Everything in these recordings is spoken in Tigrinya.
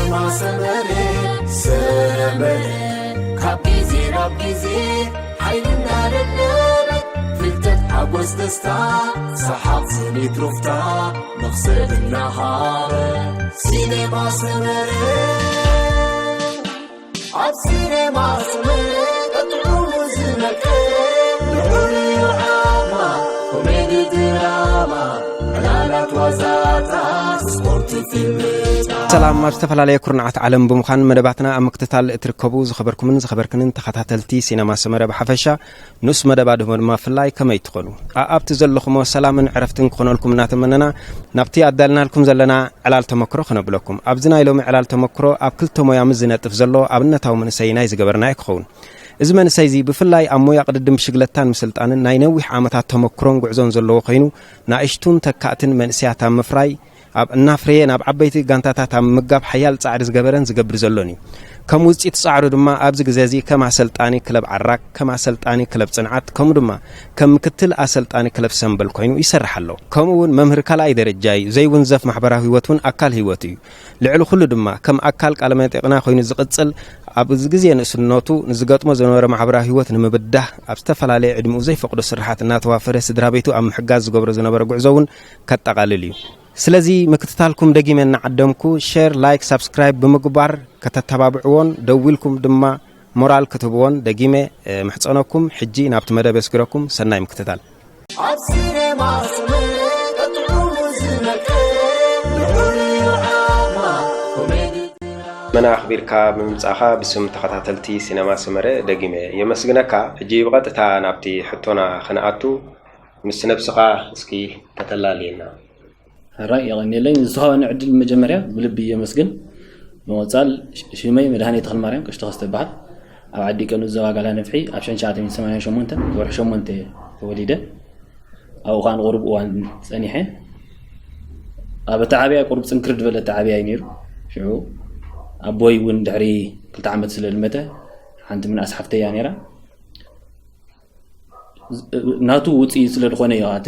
ሰመረ ሰመረ ካብ ግዜ ናብ ግዜ ሓይልና ደደበ ፍልጠት ሓጎስ ደስታ ሰሓቕ ስኒት ሩፍታ መኽሰብ እናሃበ ሲኔማ ሰመረ ኣብ ሲኔማ ሰመረ ቀጥዑ ዝመቀ ልዑል ዓማ ኮሜዲ ድራማ ዕላላት ዋዛታት ስፖርት ፊልም ሰላም ኣብ ዝተፈላለየ ኩርናዓት ዓለም ብምዃን መደባትና ኣብ ምክትታል እትርከቡ ዝኸበርኩምን ዝኸበርክንን ተኸታተልቲ ሲነማ ሰመረ ብሓፈሻ ንስ መደባ ድሞ ድማ ፍላይ ከመይ ትኾኑ ኣኣብቲ ዘለኹሞ ሰላምን ዕረፍትን ክኾነልኩም እናተመነና ናብቲ ኣዳልናልኩም ዘለና ዕላል ተመክሮ ክነብለኩም ኣብዚ ናይ ሎሚ ዕላል ተመክሮ ኣብ ክልተ ሞያ ምስ ዝነጥፍ ዘሎ ኣብነታዊ መንእሰይ ናይ ዝገበርናዮ ክኸውን እዚ መንእሰይ እዚ ብፍላይ ኣብ ሞያ ቅድድም ብሽግለታን ምስልጣንን ናይ ነዊሕ ዓመታት ተመክሮን ጉዕዞን ዘለዎ ኮይኑ ንኣሽቱን ተካእትን መንእሰያት ኣብ ምፍራይ ኣብ እናፍረየ ናብ ዓበይቲ ጋንታታት ኣብ ምምጋብ ሓያል ጻዕሪ ዝገበረን ዝገብር ዘሎን እዩ። ከም ውጽኢት ጻዕሩ ድማ ኣብዚ ግዜ እዚ ከም ኣሰልጣኒ ክለብ ዓራግ፣ ከም ኣሰልጣኒ ክለብ ጽንዓት ከምኡ ድማ ከም ምክትል ኣሰልጣኒ ክለብ ሰምበል ኮይኑ ይሰርሕ ኣሎ። ከምኡ እውን መምህር ካልኣይ ደረጃ እዩ። ዘይውንዘፍ ማሕበራዊ ህይወት እውን ኣካል ህይወቱ እዩ። ልዕሊ ኩሉ ድማ ከም ኣካል ቃለ መጠይቕና ኮይኑ ዝቕጽል ኣብዚ ግዜ ንእስነቱ ንዝገጥሞ ዝነበረ ማሕበራዊ ህይወት ንምብዳህ ኣብ ዝተፈላለየ ዕድሚኡ ዘይፈቕዶ ስርሓት እናተዋፈረ ስድራ ቤቱ ኣብ ምሕጋዝ ዝገብሮ ዝነበረ ጉዕዞ እውን ከጠቓልል እዩ። ስለዚ ምክትታልኩም ደጊመ እናዓደምኩ share like subscribe ብምግባር ከተተባብዕዎን ደዊልኩም ድማ ሞራል ክትህብዎን ደጊመ ምሕጸነኩም። ሕጂ ናብቲ መደብ የስግረኩም። ሰናይ ምክትታል። ኣብ ሲኔማ ሰመረ ቀጥዑ ዝመቀ ልዑል ዓማ ኮሜዲ መና ኣኽቢርካ ብምምጻኻ ብስም ተኸታተልቲ ሲነማ ሰመረ ደጊመ የመስግነካ። ሕጂ ብቐጥታ ናብቲ ሕቶና ክንኣቱ ምስ ነብስኻ እስኪ ከተላልየና። ሕራይ የቐንየለይ ንዝተዋበኒ ዕድል መጀመርያ ብልቢ የመስግን። ብምቕጻል ሽመይ መድሃኔ ተኽልማርያም ቀሽተኸስተ ይበሃል። ኣብ ዓዲ ቀኑ ዘባ ጋላ ነፍሒ ኣብ ሸን ትሽዓተ ሚእቲ ሰማንያን ሸሞንተን ወርሒ ሸሞንተ ተወሊደ። ኣብኡ ከዓ ንቑሩብ እዋን ጸኒሐ። ኣብ ኣተዓብያ ቁሩብ ጽንክር ዝበለ ኣተዓብያ እዩ ነይሩ። ሽዑ ኣቦይ እውን ድሕሪ ክልተ ዓመት ስለ ዝመተ ሓንቲ ምንኣስ ሓፍተይ እያ ነይራ። ናቱ ውፅኢት ስለ ዝኾነ እዩ እቲ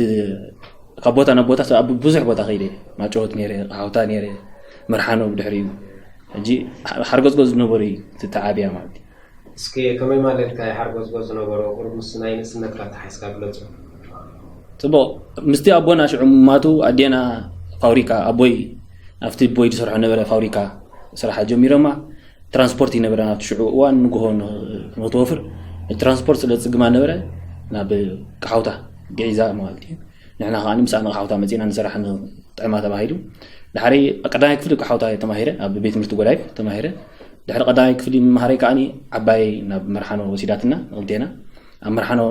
ካብ ቦታ ናብ ቦታ ኣብ ብዙሕ ቦታ ከይደ ማጨወት ነይረ ሓውታ ነይረ መርሓኖ ብድሕሪኡ ሕጂ ሓርገፅጎፅ ዝነበሩ እዩ እቲ ተዓብያ ማለት እዩ እስኪ ከመይ ማለት ኢልካ ሓርጎዝጎዝ ዝነበሮ ቁሩብ ምስ ናይ ንእስነትካ ተሓይስካ ግለፁ። ፅቡቕ ምስቲ ኣቦና ሽዑ ማቱ ኣዴና ፋብሪካ ኣቦይ ኣብቲ ቦይ ዝሰርሖ ነበረ ፋብሪካ ስራሓ ጀሚሮማ ትራንስፖርት ይነበረ ናብቲ ሽዑ እዋን ንግሆ ንክትወፍር እቲ ትራንስፖርት ስለ ዝፅግማ ነበረ ናብ ቅሓውታ ግዒዛ ማለት እዩ ንሕና ከዓ ምሳኣ ንቅሓውታ መፂና ንሰራሕ ንጥዕማ ተባሂሉ ድሓሪ ቀዳማይ ክፍሊ ቅሓውታ ተማሂረ ኣብ ቤት ትምህርቲ ጎዳይፍ ተማሂረ ድሕሪ ቀዳማይ ክፍሊ ምምሃረይ ከዓ ዓባይ ናብ መርሓኖ ወሲዳትና ንክልቴና ኣብ መርሓኖ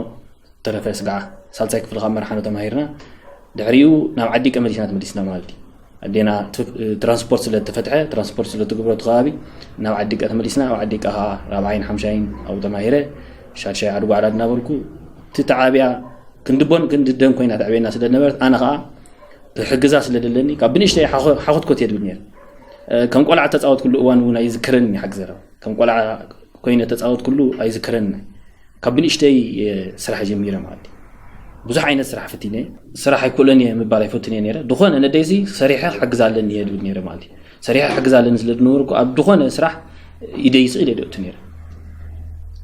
ተረፈ ስጋዓ ሳልሳይ ክፍሊ ካብ መርሓኖ ተማሂርና ድሕሪኡ ናብ ዓዲቀ መሊስና ተመሊስና ማለት እዩ ኣዴና ትራንስፖርት ስለ ተፈትሐ ትራንስፖርት ስለ ትግብሮ እቲ ከባቢ ናብ ዓዲቀ ተመሊስና ኣብ ዓዲቀ ከዓ ራብዓይን ሓምሻይን ኣብኡ ተማሂረ ሻድሻይ ዓዲ ጓዕላ እናበልኩ እቲ ተዓብያ ክንድቦን ክንድደን ኮይና ተዕብየና ስለ ነበረት ኣነ ከዓ ክሕግዛ ስለ ደለኒ ካብ ብንእሽተይ ሓኹት ኮት የድብል ነይረ ከም ቆልዓ ተፃወት ኩሉ እዋን እውን ኣይዝክረን ይሓግዘ ከም ቆልዓ ኮይነ ተፃወት ኩሉ ኣይዝክረን ካብ ብንእሽተይ ስራሕ ጀሚረ ማለት ብዙሕ ዓይነት ስራሕ ፈቲነ ስራሕ ኣይክእሎን እየ ምባል ኣይፈትን እየ ነረ ዝኾነ ነደይሲ ሰሪሐ ክሕግዝ ኣለኒ እየ ድብል ነረ ማለት ሰሪሐ ክሕግዝ ኣለኒ ስለ ዝነበርኩ ኣብ ዝኾነ ስራሕ ኢደይ ስእል እየ ደእቱ ነረ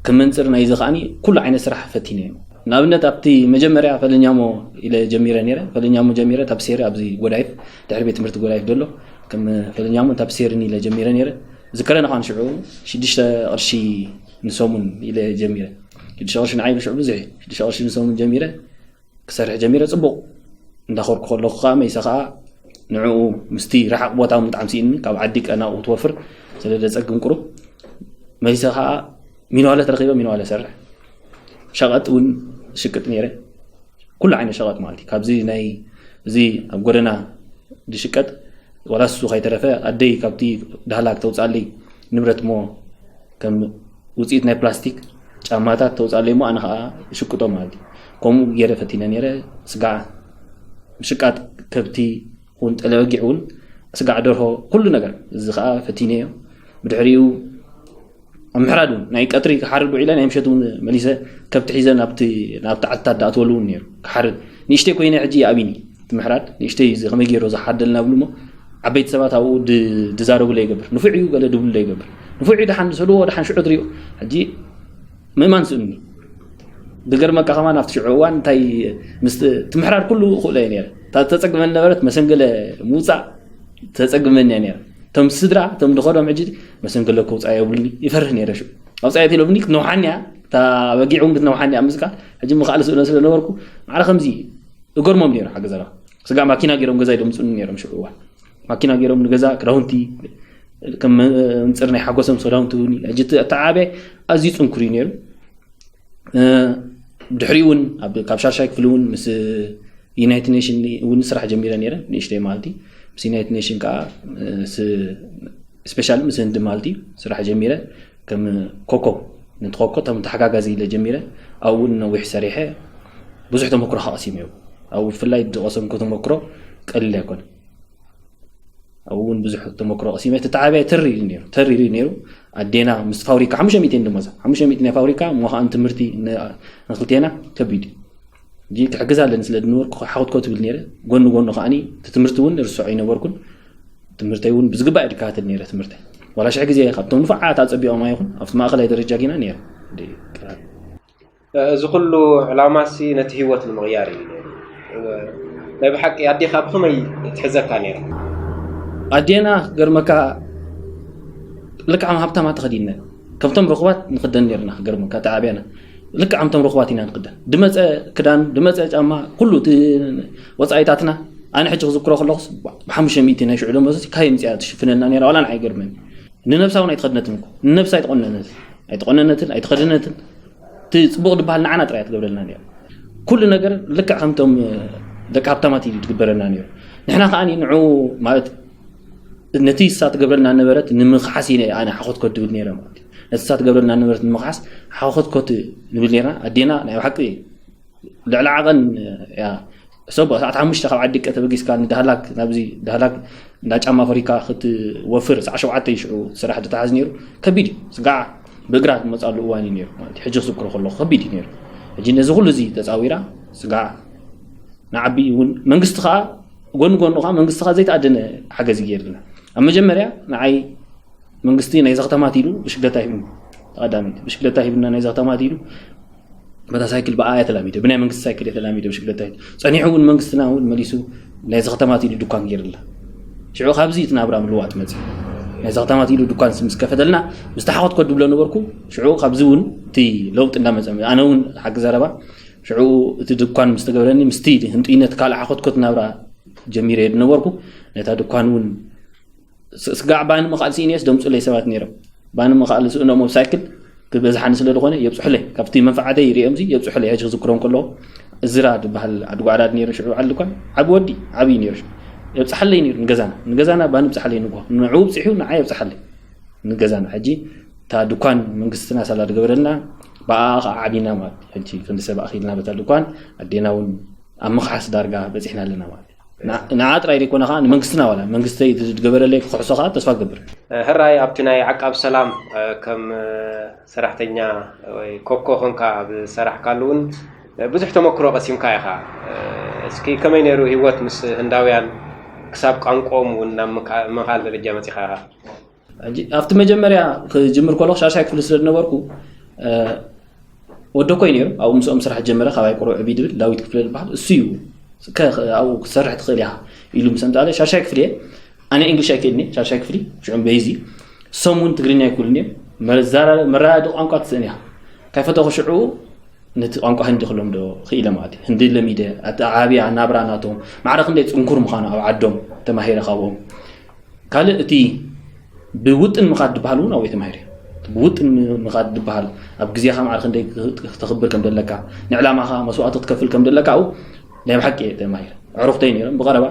ክመንፅር ናይዚ ከዓኒ ኩሉ ዓይነት ስራሕ ፈቲነ እየ ንኣብነት ኣብቲ መጀመርያ ፈለኛሞ ኢለ ጀሚረ ነረ ፈለኛሞ ጀሚረ ታብሴሪ ኣብዚ ጎዳይፍ ድሕሪ ቤት ትምህርቲ ጎዳይፍ ዘሎ ከም ፈለኛሞ ታብሴርን ኢለ ጀሚረ ነረ ዝከረኒ ከዓ ንሽዑ ሽዱሽተ ቅርሺ ንሰሙን ኢለ ጀሚረ ሽዱሽተ ቅርሺ ንዓይ ንሽዑ ብዙሕ ሽዱሽተ ቅርሺ ንሰሙን ጀሚረ ክሰርሕ ጀሚረ ፅቡቅ እንዳኸርኩ ከለኩ ከዓ መይሰ ከዓ ንዕኡ ምስቲ ረሓቅ ቦታ ምጣዕም ስኢኒ ካብ ዓዲ ቀናኡ ክትወፍር ስለ ደፀግም ቁሩብ መይሰ ከዓ ሚንዋለ ተረኪበ ሚንዋለ ሰርሕ ሸቐጥ እውን ሽቅጥ ነይረ ኩሉ ዓይነት ሸቐጥ ማለት እዩ ካብዚ ናይ እዚ ኣብ ጎደና ዝሽቀጥ ዋላ እሱ ከይተረፈ ኣደይ ካብቲ ዳህላክ ተውፅኣለይ ንብረት ሞ ከም ውፅኢት ናይ ፕላስቲክ ጫማታት ተውፅኣለይ ሞ ኣነ ከዓ እሽቅጦ ማለት እዩ ከምኡ ገይረ ፈቲነ ነይረ ስጋዕ ምሽቃጥ ከብቲ እውን ጠለበጊዕ እውን ስጋዕ ደርሆ ኩሉ ነገር እዚ ከዓ ፈቲነዮ ብድሕሪኡ ኣብ ምሕራድ እውን ናይ ቀትሪ ክሓርድ ውዒለ ናይ ምሸት እውን መሊሰ ከብቲ ሒዘ ናብቲ ናብቲ ዓድታት ዳኣትወሉ እውን ነይሩ ክሓርድ ንእሽተይ ኮይነ ሕጂ ይኣብኒ እቲ ምሕራድ ንእሽተይ እዚ ከመይ ገይሮ ዝሓደልና ብሉ እሞ ዓበይቲ ሰባት ኣብኡ ድዛረቡለ ይገብር፣ ንፉዕ እዩ ገለ ድብሉለ ይገብር። ንፉዕ እዩ፣ ደሓን ዝሰድዎ ደሓን ሽዑ ትሪኦ። ሕጂ ምእማን ስእኑኒ። ዝገርመካ ከማን ኣብቲ ሽዑ እዋን እንታይ ምስ ትምሕራር ኩሉ ክእሎ እየ ነይረ። እታ ተጸግመኒ ነበረት፣ መሰንገለ ምውጻእ ተጸግመኒ እያ ነይረ። እቶም ስድራ እቶም ድኸዶም ሕጂ መሰንገለ ከውጻእ የብሉኒ፣ ይፈርህ ነይረ። ሽዑ ኣውጻእ የት ኢሎምኒ ክትነውሓኒ እያ፣ እታ በጊዕ እውን ክትነውሓኒ እያ ምዝቃ። ሕጂ ምኽኣል ስእኖ ስለ ነበርኩ ማዕረ ከምዚ እገርሞም ነይሩ። ሓገዘራ ስጋ ማኪና ገይሮም ገዛ ይደምጹኒ ነይሮም ሽዑ እዋን። ማኪና ገይሮም ንገዛ ክዳውንቲ ከም ምንጽር ናይ ሓጎሶም ክዳውንቲ እውን እዩ። ሕጂ እቲ ኣተዓባብያ ኣዝዩ ጽንኩር እዩ ነይሩ። ድሕሪኡ እውን ካብ ሻሻይ ክፍሊ እውን ምስ ዩናይትድ ኔሽን እውን ስራሕ ጀሚረ ነይረ። ንእሽተይ ማለት እዩ። ምስ ዩናይትድ ኔሽን ከዓ ስፔሻሊ ምስ ህንዲ ማለት እዩ ስራሕ ጀሚረ። ከም ኮኮ ነቲ ኮኮ ከም ተሓጋጋዚ ኢለ ጀሚረ። ኣብኡ እውን ነዊሕ ሰሪሐ ብዙሕ ተመክሮ ከቐሲም እዩ። ኣብኡ ብፍላይ ዝቐሰምኩ ተመክሮ ቀሊል ኣይኮነ። ኣብኡ እውን ብዙሕ ተመክሮ ቀሲመ። እቲ ተዓብያ ተር ኢሉ ነይሩ፣ ተር ኢሉ ነይሩ። ኣዴና ምስ ፋብሪካ ሓሙሽተ ሚእቲ እየን ደሞዛ። ሓሙሽተ ሚእቲ ናይ ፋብሪካ እሞ ከኣ ንትምህርቲ ን-፣ ንክልቴና ከቢድ እዩ። ሕጂ ክሕግዝ ኣለኒ ስለ ዝነበርኩ ሓኹትኮ ትብል ነይረ። ጎኒ ጎኒ ከኣኒ እቲ ትምህርቲ እውን ርስዖ ኣይነበርኩን። ትምህርተይ እውን ብዝግባእ እየ ዝከታተል ነይረ ትምህርተይ። ዋላ ሽሕ ግዜ ካብቶም ንፉዓት ኣጸቢቖም ኣይኹን፣ ኣብቲ ማእኸላይ ደረጃ ጌና ነይረ። እንደ-፣ ጥራይ። እዚ ኩሉ ዕላማሲ ነቲ ህይወት ንምቕያር እዩ ነይሩ። ናይ ብሓቂ ኣዴኻ ብኸመይ ትሕዘካ ነይራ? ኣዴና ክገርመካ ልክዓም ሃብታማ ተኸዲነ ከምቶም ርኹባት ንኽደን ነርና። ክገርመካ ተዓብያና ልክዓም ቶም ርኹባት ኢና ንኽደን። ድመፀ ክዳን ድመፀ ጫማ ኩሉ እቲ ወፃኢታትና ኣነ ሕጂ ክዝክሮ ከለኹስ ብሓሙሽተ ሚእቲ ናይ ሽዑ ደሞዝ ካይ ምፅያ ትሽፍነልና ነራ። ዋላ ንዓይ ገርመኒ። ንነብሳ እውን ኣይተኸድነትን እኮ። ንነብሳ ኣይተቆነነት ኣይተቆነነትን ኣይተኸደነትን። እቲ ፅቡቕ ዝበሃል ንዓና ጥራይ ትገብረልና ነይሩ። ኩሉ ነገር ልክዕ ከምቶም ደቂ ሃብታማት እዩ ትግበረልና ነይሩ። ንሕና ከዓ ንዑ ማለት ነቲ እሳ ትገብረልና ነበረት ንምኽሓስ ኢነ ኣነ ሓኾትኮት ድብል ነይረ ማለት እዩ። ነቲ እሳ ትገብረልና ነበረት ንምኽሓስ ሓኾትኮት ንብል ነርና። ኣዴና ናይ ብሓቂ ልዕሊ ዓቐን እያ። ሰብ ሰዓት ሓሙሽተ ካብ ዓዲ ቀ ተበጊስካ ንዳህላክ ናብዚ ዳህላክ እንዳ ጫማ ፈሪካ ክትወፍር ሰዓት ሸውዓተ ሽዑ ስራሕ ተተሓዝ ነይሩ። ከቢድ እዩ። ስጋዕ ብእግራ ትመፃሉ እዋን እዩ ነይሩ ማለት እዩ። ሕጂ ክዝክሮ ከለኹ ከቢድ እዩ ነይሩ። ሕጂ ነዚ ኩሉ እዚ ተፃዊራ ስጋዕ ንዓቢ እውን መንግስቲ ከዓ ጎኒ ጎኑ ከዓ መንግስቲ ከዓ ዘይተኣደነ ሓገዝ ይገይርልና። ኣብ መጀመርያ ንዓይ መንግስቲ ናይ ዘኽተማት ኢሉ ብሽግለታ ሂብኒ። ተቐዳሚት ብሽግለታ ሂብና ናይ ዘኽተማት ኢሉ በታ ሳይክል ብኣያ ተላሚደ ብናይ መንግስቲ ሳይክል የተላሚደ ብሽግለታ ሂሉ ጸኒሑ እውን መንግስትና እውን መሊሱ ናይ ዘኽተማት ኢሉ ድኳን ገይርልና። ሽዑ ካብዚ እቲ ናብራ ምልዋጥ መጽእ ናይ ዘኽተማት ኢሉ ድኳን ምስ ከፈተልና ምስ ተሓኸትኮ ድብሎ ነበርኩ። ሽዑ ካብዚ እውን እቲ ለውጥ እንዳመጸ ኣነ እውን ሓቂ ዘረባ ሽዑ እቲ ድኳን ምስ ተገብረኒ ምስቲ ህንጡይነት ካልእ ሓኸትኮት ናብራ ጀሚረ ዝነበርኩ ነታ ድኳን እውን ስጋዕ ባኒ ምኽኣል ስኢነስ ደምፁለይ ሰባት ነይሮም። ባኒ ምኽኣል ስእኖም ኣብ ሳይክል ክበዝሓኒ ስለ ዝኾነ የብፅሑለይ። ካብቲ መንፈዓተይ ይሪኦም ዚ የብፅሑለይ። ሕጂ ክዝክሮም ከለኹ እዝራ ዝበሃል ዓዲ ጓዕዳድ ነይሩ ሽዑ በዓል ድኳን ዓቢ ወዲ ዓብዪ ነይሩ። የብፅሓለይ ነይሩ ንገዛና ንገዛና ባኒ ብፅሓለይ ንጎ ንዑ ብፅሑ ንዓ የብፅሓለይ ንገዛና። ሕጂ እታ ድኳን መንግስትና ሳላ ዝገበረልና ብኣ ከዓ ዓቢና ማለት እዩ። ሕጂ ክንዲ ሰብ ኣኺልና በታ ድኳን ኣዴና እውን ኣብ ምኽሓስ ዳርጋ በፂሕና ኣለና ማለት እዩ። ንዓ ጥራይ ዘይኮነ ከዓ ንመንግስትና ዋላ መንግስተይ ዝገበረለይ ክኽሕሶ ከዓ ተስፋ ገብር። ሕራይ ኣብቲ ናይ ዓቃብ ሰላም ከም ሰራሕተኛ ወይ ኮኮ ኮንካ ኣብ ዝሰራሕካሉ እውን ብዙሕ ተመክሮ ቀሲምካ ኢኻ። እስኪ ከመይ ነይሩ ህይወት ምስ ህንዳውያን ክሳብ ቋንቆም እውን ናብ ምኻል ደረጃ መፂኻ ኢኻ? ኣብቲ መጀመርያ ክጅምር ከለኹ ሻሻይ ክፍሊ ስለ ዝነበርኩ ወደኮይ ነይሩ ኣብኡ ምስኦም ስራሕ ጀመረ። ካባይ ቁሩብ ዕብይ ድብል ዳዊት ክፍለ ዝበሃል እሱ እዩ ኣብኡ ክትሰርሕ ትኽእል ኢኻ ኢሉ ምስ ኣምጣለ ሻሻይ ክፍሊ እየ ኣነ እንግሊሽ ኣይክእልን እየ። ሻሻይ ክፍሊ ሽዑ በይዚ ሰሙን ትግርኛ ኣይክእልን እየ። መረዳዲ ቋንቋ ትስእን ኢኻ ካይፈተኹ ሽዑ ነቲ ቋንቋ ህንዲ ክሎም ዶ ክኢለ ማለት እዩ። ህንዲ ለሚደ ኣተዓባብያ ናብራ ናቶም ማዕረ ክንደይ ፅንኩር ምዃኑ ኣብ ዓዶም ተማሂረ ካብኦም ካልእ እቲ ብውጥን ምኻድ ዝበሃል እውን ኣብኡ ተማሂረ። ብውጥን ምኻድ ዝበሃል ኣብ ግዜኻ ማዕረ ክንደይ ክተኽብር ከም ዘለካ ንዕላማኻ መስዋእቲ ክትከፍል ከም ዘለካ ኣብኡ ናይ ብሓቂ እየ ተማሂረ። ኣዕሩኽተይ ነይሮም ብቐረባ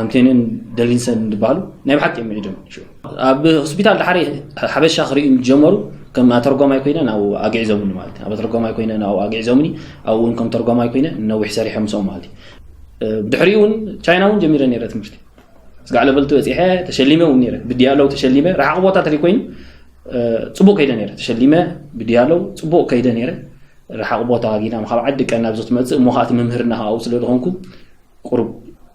ኣንቶኒዮን ደሊንሰን ዝበሃሉ ናይ ብሓቂ እዮም ምዒዶም። ኣብ ሆስፒታል ድሓር ሓበሻ ክርእዩ ዝጀመሩ ከም ኣተርጓማይ ኮይነ ናብኡ ኣግዒዞምኒ ማለት እዩ። ኣብ ኣተርጓማይ ኮይነ ናብኡ ኣግዒዞምኒ ኣብኡ እውን ከም ተርጓማይ ኮይነ ነዊሕ ሰሪሐ ምስኦም ማለት እዩ። ብድሕሪኡ እውን ቻይና እውን ጀሚረ ነይረ ትምህርቲ ስጋዕ ለበልቲ በፂሐ ተሸሊመ እውን ነይረ ብድያለው ተሸሊመ ረሓቕ ቦታ ተለይ ኮይኑ ፅቡቅ ከይደ ነይረ ተሸሊመ ብድያለው ፅቡቅ ከይደ ነይረ ረሓቕ ቦታ ጊና ካብ ዓዲ ቀና ኣብዚ ክትመፅእ እሞ ከዓ እቲ መምህርና ካብኡ ስለ ዝኾንኩ ቁሩብ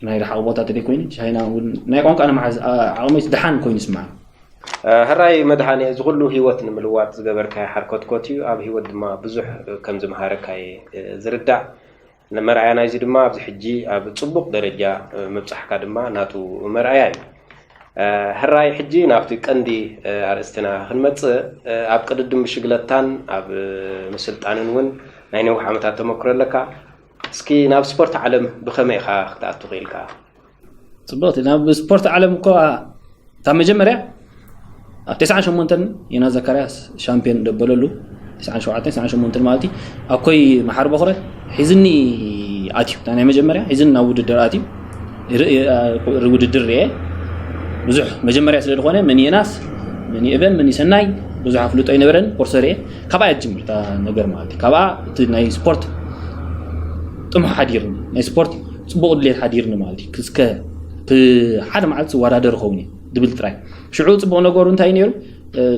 ናይ ረሓቕ ቦታ ተደይ ኮይኑ ቻይና እውን ናይ ቋንቋ ንምሓዝ ዓቕመይስ ደሓን ኮይኑ ይስማዕ። ሕራይ መድሃኔ፣ እዚ ኩሉ ህይወት ንምልዋጥ ዝገበርካዮ ሓርኮትኮት እዩ። ኣብ ህይወት ድማ ብዙሕ ከም ዝምሃረካ እየ ዝርዳእ። መርኣያ ናይዚ ድማ ኣብዚ ሕጂ ኣብ ጽቡቕ ደረጃ ምብጻሕካ ድማ ናቱ መርኣያ እዩ። ሕራይ፣ ሕጂ ናብቲ ቀንዲ ኣርእስትና ክንመጽእ፣ ኣብ ቅድድም ብሽግለታን ኣብ ምስልጣንን እውን ናይ ነዊሕ ዓመታት ተመክሮ ኣለካ። እስኪ ናብ ስፖርት ዓለም ብኸመይ ኢኻ ክትኣቱ ክኢልካ? ጽቡቕቲ ናብ ስፖርት ዓለም እኮ ካብ መጀመርያ ኣብ ተስዓን ሸሞንተን ዮናስ ዘካርያስ ሻምፒዮን ደበለሉ፣ ተስዓን ሸውዓተን ተስዓን ሸሞንተን ማለት እዩ። ኣኮይ መሓሪ በኹረ ሒዝኒ ኣትዩ፣ እታ ናይ መጀመርያ ሒዝኒ ናብ ውድድር ኣትዩ። ር- ር- ውድድር ርኤ ብዙሕ መጀመርያ ስለ ዝኾነ መን ዮናስ መን እበን መን ሰናይ ብዙሕ ኣፍልጦ ኣይነበረን። ኮርሶ ርኤ ካብኣ እያ ትጅምር እታ ነገር ማለት እዩ። ካብኣ እቲ ናይ ስፖርት ጥሙሕ ሓዲርኒ፣ ናይ ስፖርት ጽቡቕ ድሌት ሓዲርኒ ማለት እዩ። እስከ እቲ ሓደ መዓልቲ ዝወዳደር ኸውን እዩ ድብል ጥራይ። ሽዑ ጽቡቕ ነገሩ እንታይ እዩ ነይሩ?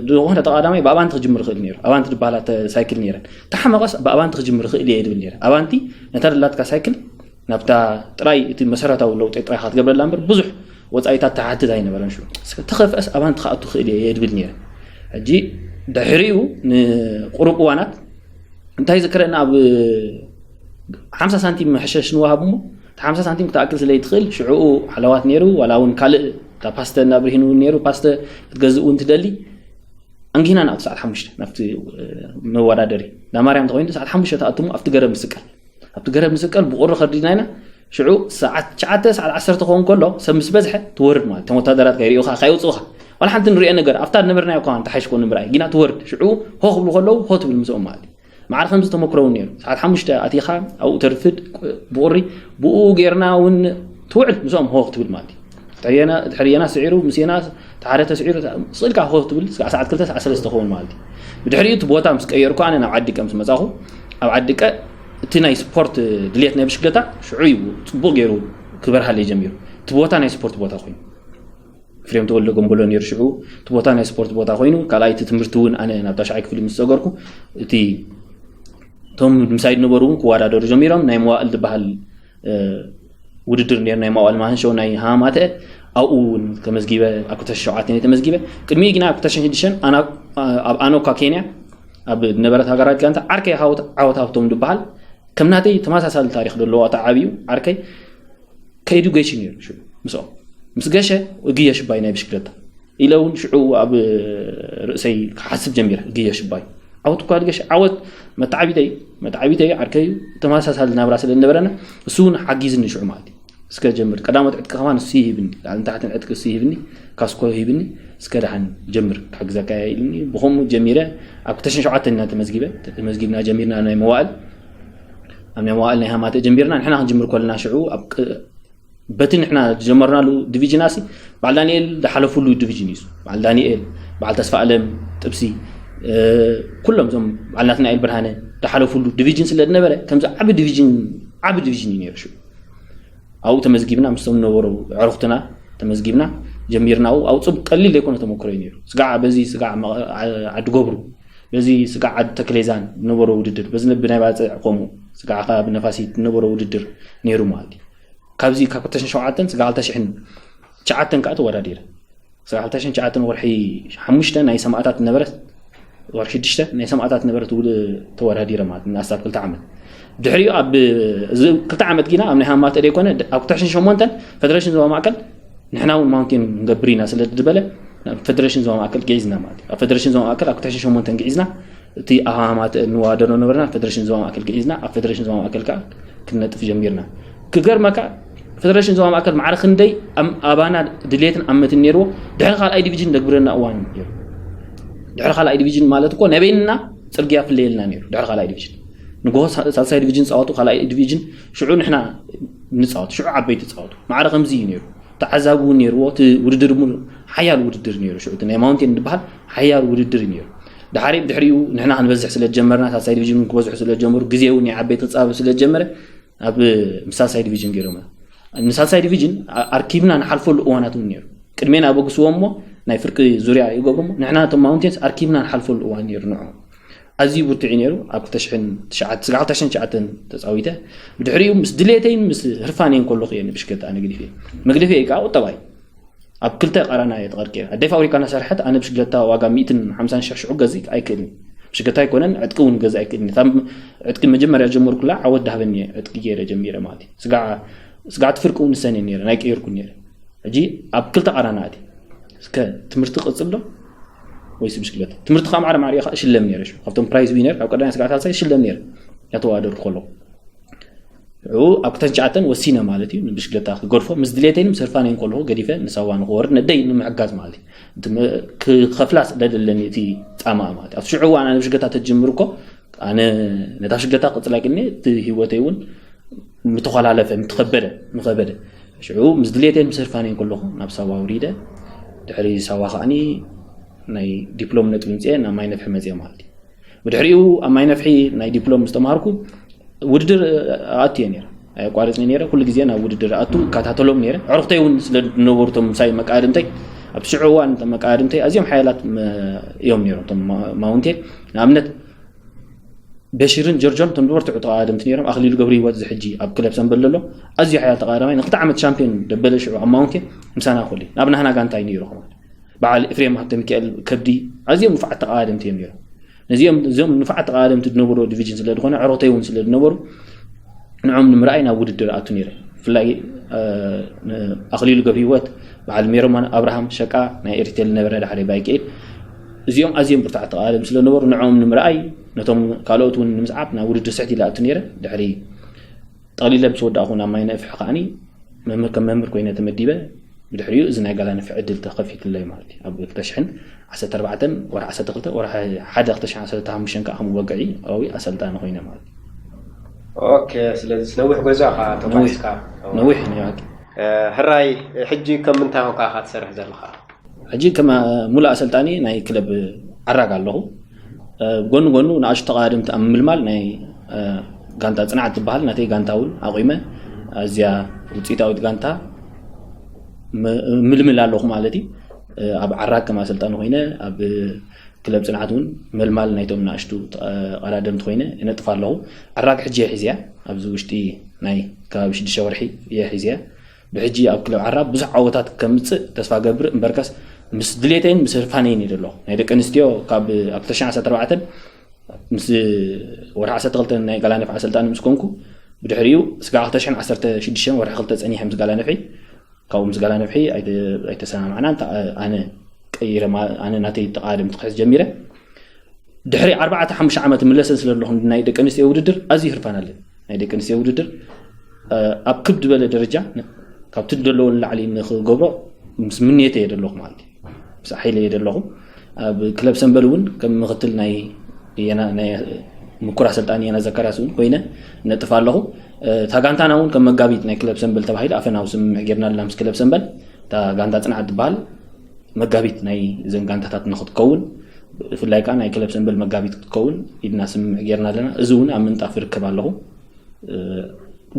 ዝኾነ ተቐዳማይ ብኣባንቲ ክጅምር ይኽእል ነይሩ። ኣባንቲ ዝበሃላ ሳይክል ነይረን። ተሓመቐስ ብኣባንቲ ክጅምር ይኽእል እየ ድብል ነይረ። ኣባንቲ ነታ ደላትካ ሳይክል ናብታ ጥራይ እቲ መሰረታዊ ለውጢ ጥራይ ክትገብረላ እምበር ብዙሕ ወፃኢታት ተሓትት ኣይነበረን። ሽዑ እስከ ተኸፍአስ ኣባንቲ ክኣቱ ክእል እየ ድብል ነይረ። ሕጂ ድሕሪኡ ንቁሩብ እዋናት እንታይ ዝክረና ኣብ ሓምሳ ሳንቲም መሕሸሽ ንወሃብ እሞ እቲ ሓምሳ ሳንቲም ክትኣክል ስለ ይትኽእል ሽዕኡ ሓለዋት ነይሩ። ዋላ እውን ካልእ እታ ፓስተ እናብርሂን እውን ነይሩ። ፓስተ ክትገዝእ እውን ትደሊ። ኣንጊና ናብቲ ሰዓት ሓሙሽተ ናብቲ መወዳደሪ ናማርያም ተኮይኑ ሰዓት ሓሙሽተ ተኣትሙ ኣብቲ ገረብ ምስቀል ኣብቲ ገረብ ምስቀል ብቁሪ ከርዲና ኢና። ሽዑ ሰዓት ትሽዓተ ሰዓት ዓሰርተ ክኸውን ከሎ ሰብ ምስ በዝሐ ትወርድ ማለት እቶም ወታደራት ከይሪኡኻ ከየውፅኡኻ ዋላ ሓንቲ ንሪኦ ነገር ኣብታ ዝነበርናዮ እኳ እንተሓይሽ ኮኑ ምርኣይ ግና ትወርድ። ሽዑ ሆ ክብሉ ከለዉ ሆ ትብል ምስኦም ማለት እዩ። ማዕረ ከምዚ ተመክሮ እውን ነይሩ። ሰዓት ሓሙሽተ ኣቲኻ ኣብኡ ተርፍድ ብቁሪ ብኡ ጌርና እውን ትውዕል ምስኦም ሆ ክትብል ማለት እዩ። ድሕሪ ዮናስ ስዒሩ ምስ ዮናስ እቲ ሓደ ተስዒሩ ስቕ ኢልካ ሆ ክትብል ስጋዕ ሰዓት ክልተ ሰዓት ሰለስተ ክኸውን ማለት እዩ። ብድሕሪኡ እቲ ቦታ ምስ ቀየርኩ ኣነ ናብ ዓዲቀ ምስ መጻኹ ኣብ ዓዲቀ እቲ ናይ ስፖርት ድሌት ናይ ብሽክለታ ሽዑ እዩ ጽቡቕ ገይሩ ክበርሃለይ ጀሚሩ። እቲ ቦታ ናይ ስፖርት ቦታ ኮይኑ ፍሬም ተወልደ ገንበሎ ነይሩ ሽዑ እቲ ቦታ ናይ ስፖርት ቦታ ኮይኑ ካልኣይቲ ትምህርቲ እውን ኣነ ናብ ታሽዓይ ክፍሊ ምስ ሰገርኩ እቲ እቶም ምሳይ ዝነበሩ እውን ክወዳደሩ ጀሚሮም ናይ መዋእል ዝበሃል ውድድር ነይሩ ናይ መዋእል ማህንሸው ናይ ሃማማተ ኣብኡ እውን ተመዝጊበ ኣብ ክልተ ሸውዓተ ተመዝጊበ ቅድሚኡ ግና ኣብ ክልተ ሽዱሽተ ኣብ ኣኖካ ኬንያ ኣብ ነበረት ሃገራት ጋንታ ዓርከይ ዓወት ሃብቶም ዝበሃል ከም ናተይ ተመሳሳሊ ታሪክ ዘለዎ ተዓብዩ ዓርከይ ከኤዱጌሽን ነይሩ ሽዑ ምስኦም ምስ ገሸ እግየ ሽባይ ናይ ብሽክለታ ኢለ እውን ሽዑ ኣብ ርእሰይ ክሓስብ ጀሚረ። እግየ ሽባይ ዓወት እኳ ድገሽ ዓወት መተዓቢተይ መተዓቢተይ ዓርከይ ተመሳሳሊ ናብራ ስለ ዝነበረና እሱ እውን ሓጊዝኒ ሽዑ ማለት እዩ። እስከ ጀምር ቀዳሞት ዕጥቂ ከማን እሱ ይሂብኒ ላዕልን ታሕትን ዕጥቂ እሱ ይሂብኒ ካስኮ ሂብኒ እስከ ደሓን ጀምር ክሕግዘካ ኢልኒ ብኸምኡ ጀሚረ። ኣብ ክልተ ሽሕን ሸውዓተን ኢና ተመዝጊበ ተመዝጊብና ጀሚርና ናይ መዋእል ኣብ ናይ መዋእል ናይ ሃማተ ጀሚርና ንሕና ክንጅምር ከለና ሽዑ ኣብ በቲ ንሕና ዝጀመርናሉ ዲቪዥን ኣሲ በዓል ዳንኤል ዝሓለፉሉ ዲቪዥን እዩ። በዓል ዳንኤል በዓል ተስፋ ኣለም ጥብሲ ኩሎም እዞም በዓል ናትናኤል ብርሃነ ዝሓለፉሉ ዲቪዥን ስለ ዝነበረ ከምዚ ዓቢ ዲቪዥን ዓቢ ዲቪዥን እዩ ነይሩ ሽዑ ኣብኡ ተመዝጊብና ምስቶም ዝነበሩ ዕሩኽትና ተመዝጊብና ጀሚርና ኣብኡ ኣብኡ ፅቡቅ ቀሊል ዘይኮነ ተመክሮ እዩ ነይሩ ስጋዕ በዚ ስጋዕ ዓዲ ገብሩ በዚ ስጋዕ ዓዲ ተክሌዛን ዝነበሮ ውድድር በዚ ብናይ ባፅዕ ከምኡ ስጋዕ ከዓ ብነፋሲት ዝነበሮ ውድድር ነይሩ ማለት እዩ። ካብዚ ካብ ክልተ ሽሕን ሸውዓተን ስጋዕ ክልተ ሽሕን ትሽዓተን ከዓ ተወዳዲረ ስጋዕ ክልተ ሽሕን ትሽዓተን ወርሒ ሓሙሽተ ናይ ሰማእታት ነበረት ወርሒ ሽዱሽተ ናይ ሰማእታት ነበረት ውል ተወዳዲረ ማለት ንኣስታት ክልተ ዓመት ድሕሪኡ ኣብ እዚ ክልተ ዓመት ጊና ኣብ ናይ ሃማተ ደይኮነ ኣብ ክልተ ሽሕን ሸሞንተን ፈደሬሽን ዞባ ማእከል ንሕና እውን ማውንቴን ንገብር ኢና ስለ ዝበለ ናብ ፈደሬሽን ዞባ ማእከል ግዒዝና ማለት እዩ ኣብ ፈደሬሽን ዞባ ማእከል ኣብ ክልተ ሽሕን ሸሞንተን ግዒዝና እቲ ኣብ ሃማተ ንዋደሮ ነበርና ፈደሬሽን ዞባ ማእከል ግዒዝና ኣብ ፈደሬሽን ዞባ ማእከል ከዓ ክንነጥፍ ጀሚርና ክገርመካ ፈደሬሽን ዞባ ማእከል ማዕረ ክንደይ ኣባና ድሌትን ኣመትን ነይርዎ ድሕሪ ካልኣይ ዲቪዥን ደግብረና እዋን ነይሩ ድሕሪ ካልኣይ ዲቪዥን ማለት እኮ ናይ በይንና ፅርግያ ፍለየልና ነይሩ ድሕሪ ካልኣይ ዲቪዥን ንጎሆ ሳልሳይ ዲቪዥን ፃወቱ ካልኣይ ዲቪዥን ሽዑ ንሕና ንፃወት ሽዑ ዓበይቲ ፃወቱ ማዕረ ከምዚ እዩ ነይሩ ተዓዛቢ እውን ነይርዎ እቲ ውድድር እውን ሓያል ውድድር ነይሩ ሽዑ እቲ ናይ ማውንቴን ዝበሃል ሓያል ውድድር እዩ ነይሩ ድሓሪ ብድሕሪኡ ንሕና ክንበዝሕ ስለ ጀመርና ሳልሳይ ዲቪዥን ክበዝሑ ስለ ጀመሩ ግዜ እውን ናይ ዓበይቲ ክፃበብ ስለ ጀመረ ኣብ ምስ ሳልሳይ ዲቪዥን ገይሮም ንሳልሳይ ዲቪዥን ኣርኪብና ንሓልፈሉ እዋናት እውን ነይሩ ቅድሜና በግስዎ እሞ ናይ ፍርቂ ዙርያ ይገብሩ ንሕና እቶም ማውንቴንስ ኣርኪብና ንሓልፈሉ እዋን ነይሩ ንዑ ኣዝዩ ብርቱዕ እዩ ነይሩ። ኣብ ክልተ ሽሕን ትሽዓተ፣ ስጋዕ ክልተ ሽሕን ትሽዓተን ተጻዊተ። ብድሕሪኡ ምስ ድሌተይን ምስ ህርፋነይን ከለኹ እየ ንብሽክለታ ኣነ ገዲፈ። መግደፊ እዩ ከዓ ቁጠባ እዩ። ኣብ ክልተ ቃራና እየ ተቐርቂረ። ኣደይ ፋብሪካ እናሰርሐት ኣነ ብሽክለታ ዋጋ ሚእትን ሓምሳን ሽሕ ሽዑ ገዝእ ኣይክእልን። ብሽክለታ ኣይኮነን፣ ዕጥቂ እውን ገዝእ ኣይክእልን። እታ ዕጥቂ መጀመርያ ጀመርኩላ ዓወት ዳህበኒ እየ ዕጥቂ ገይረ ጀሚረ ማለት እዩ። ስጋዕ ስጋዕ ትፍርቂ እውን ንሰን እየ ነይረ፣ ናይ ቀየርኩ ነይረ። ሕጂ ኣብ ክልተ ቃራና ኣትየ። እስከ ትምህርቲ ቀጽል ዶ ወይስ ብሽክለታ? ትምህርቲ ካብ ማዕረ ማዕረ እየ ከዓ እሽለም ነይረ። ሽዑ ካብቶም ፕራይዝ ዊነር ካብ ቀዳማይ ስጋዕ ሳልሳይ እሽለም ነይረ። እናተወዳደርኩ ከለኹ። ሽዑ ኣብ ክልተ ሽሕን ትሽዓተን ወሲነ ማለት እዩ፣ ንብሽክለታ ክገድፎ። ምስ ድሌተይን ምስ ህርፋነይን ከለኹ ገዲፈ ንሳዋ ንኽወርድ ነደይ ንምሕጋዝ ማለት እዩ። እቲ ም-፣ ክኸፍላ ስለ ደለኒ እቲ ጻማኣ ማለት እዩ። ኣብ ሽዑ እዋን ኣነ ብሽክለታ ተጀምር እኮ ኣነ ነታ ብሽክለታ ክቕጽል ኣይክእልን እየ፣ እቲ ህይወተይ እውን ምተኾላለፈ፣ ምተኸበደ፣ ምኸበደ። ሽዑ ምስ ድሌተይን ምስ ህርፋነይን ከለኹ ናብ ሳዋ ውሪደ። ድሕሪ ሳዋ ከዓኒ ናይ ዲፕሎም ነጥቢ ምጽኤ ናብ ማይ ነፍሒ መጽኤ ማለት እዩ። ብድሕሪኡ ኣብ ማይ ነፍሒ ናይ ዲፕሎም ምስ ተምሃርኩ ውድድር ኣትየ ነይረ። ኣየቋርጽን ነይረ። ኩሉ ግዜ ናብ ውድድር ኣቱ እከታተሎም ነይረ። ኣዕሩኽተይ እውን ስለ ዝነበሩ እቶም ምሳይ መቃድምተይ፣ ኣብቲ ሽዑ እዋን እቶም መቃድምተይ ኣዝዮም ሓያላት መ-፣ እዮም ነይሮም። እቶም ማ-፣ ማውንቴን ንኣብነት በሽርን ጆርጆን እቶም ዝበርትዑ ተቓደምቲ ነይሮም። ኣኽሊሉ ገብረ ህይወት እዚ ሕጂ ኣብ ክለብ ሰንበል ዘሎ ኣዝዩ ሓያል ተቓዳማይ፣ ንክልተ ዓመት ሻምፒዮን ደበለ ሽዑ ኣብ ማውንቴን ምሳና ኮሊ ናብ ናህና ጋንታ እዩ ነይሩ። ከማን በዓል ኤፍሬም ሃብተ ሚካኤል ከብዲ ኣዝዮም ንፉዓት ተቓደምቲ እዮም ነይሮም። ነዚኦም፣ እዚኦም ንፉዓት ተቓደምቲ ዝነበሩ ዲቪዥን ስለ ዝኾነ፣ ዕሮተይ እውን ስለ ዝነበሩ፣ ንዖም ንምርኣይ ናብ ውድድር ኣቱ ነይረ። ብፍላይ፣ እ፣ ን-፣ ኣኽሊሉ ገብረ ህይወት፣ በዓል ሜሮማን ኣብርሃም ሸቃ፣ ናይ ኤሪቴል ነበረ፣ ዳሕረይ ባይክኤል። እዚኦም ኣዝዮም ብርቱዓት ተቓደምቲ ስለ ነበሩ፣ ንዖም ንምርኣይ፣ ነቶም ካልኦት እውን ንምስዓብ ናብ ውድድር ስሕት ኢለ ኣቱ ነይረ። ድሕሪ ጠቕሊለ ምስ ወዳእኹ ናብ ማይ ነፍሒ ከዓኒ መምህር፣ ከም መምህር ኮይነ ተመዲበ። ብድሕሪኡ እዚ ናይ ጋላ ነፍሒ ዕድል ተኸፊትለይ ማለት እዩ። ኣብ ክልተ ሽሕን ዓሰርተ ኣርባዕተን ወርሒ ዓሰርተ ክልተ፣ ወርሒ ሓደ ክልተ ሽሕን ዓሰርተ ሓሙሽተን ከዓ ከም ወግዒ ኣዊ ኣሰልጣኒ ኮይነ ማለት እዩ። ኦኬ፣ ስለዚ ነዊሕ ጉዕዞ ኢኻ ነዊሕ፣ ተጓዒዝካ። ነዊሕ ናይ ሓቂ። እ፣ ሕራይ፣ ሕጂ ከም ምንታይ ኮንካ ኢኻ ትሰርሕ ዘለኻ? ሕጂ ከም ሙሉእ ኣሰልጣኒ ናይ ክለብ ዓራግ ኣለኹ። እ፣ ጎኒ ጎኑ ንኣሽቱ ተቓደምቲ ኣብ ምልማል ናይ፣ እ፣ ጋንታ ጽንዓት ትበሃል ናተይ ጋንታ እውን ኣቑመ። ኣዝያ ውፅኢታዊት ጋንታ ም-፣ ምልምል ኣለኹ ማለት እዩ። እ፣ ኣብ ዓራግ ከም ኣሰልጣኒ ኮይነ ኣብ ክለብ ጽንዓት እውን መልማል ናይቶም ንኣሽቱ ተቐዳደምቲ ኮይነ እነጥፍ ኣለኹ። ዓራግ ሕጂ እየ ሒዝያ፣ ኣብዚ ውሽጢ ናይ ከባቢ ሽዱሽተ ወርሒ እየ ሒዝያ። ብሕጂ ኣብ ክለብ ዓራግ ብዙሕ ዓወታት ከምጽእ ተስፋ ገብር፣ እምበርከስ ምስ ድሌተይን ምስ ህርፋነይን እየ ዘለኹ። ናይ ደቂ ኣንስትዮ ካብ ኣብ ክልተ ሽሕን ዓሰርተ ኣርባዕተን ምስ ወርሒ ዓሰርተ ክልተ ናይ ጋላ ነፍሒ ኣሰልጣኒ ምስ ኮንኩ፣ ብድሕሪኡ ስጋዕ ክልተ ሽሕን ዓሰርተ ሽዱሽተን ወርሒ ክልተ ጸኒሐ ምስ ጋላ ነፍሒ፣ ካብኡ ምስ ጋላ ነፍሒ ኣይተ-፣ ኣይተሰማማዕናን። እንተ-፣ ኣነ ቀይረ ማ-፣ ኣነ ናተይ ተቓደምቲ ክሕዝ ጀሚረ። ድሕሪ ኣርባዕተ ሓሙሽተ ዓመት ምለሰን ስለ ኣለኹ፣ ናይ ደቂ ኣንስትዮ ውድድር ኣዝዩ ህርፋን ኣለኒ። ናይ ደቂ ኣንስትዮ ውድድር፣ እ፣ ኣብ ክብ ዝበለ ደረጃ ን-፣ ካብቲ ዘለዎ ንላዕሊ ንኽገብሮ ምስ ምንየተ እየ ዘለኹ ማለት እዩ። ምስ ሓይለ እየ ዘለኹ። ኣብ ክለብ ሰንበል እውን ከም ምኽትል ናይ የና-፣ ናይ ምኩር ኣሰልጣኒ የና ዘካርያስ እውን ኮይነ ነጥፍ ኣለኹ። እ፣ እታ ጋንታና እውን ከም መጋቢት ናይ ክለብ ሰንበል ተባሂሉ ኣፈናዊ ስምምዕ ጌርና ኣለና ምስ ክለብ ሰንበል። እታ ጋንታ ጽንዓት ትበሃል መጋቢት ናይ እዘን ጋንታታት ንኽትከውን፣ ብፍላይ ከዓ ናይ ክለብ ሰንበል መጋቢት ክትከውን ኢድና ስምምዕ ጌርና ኣለና። እዚ እውን ኣብ ምንጣፍ ይርከብ ኣለኹ። እ፣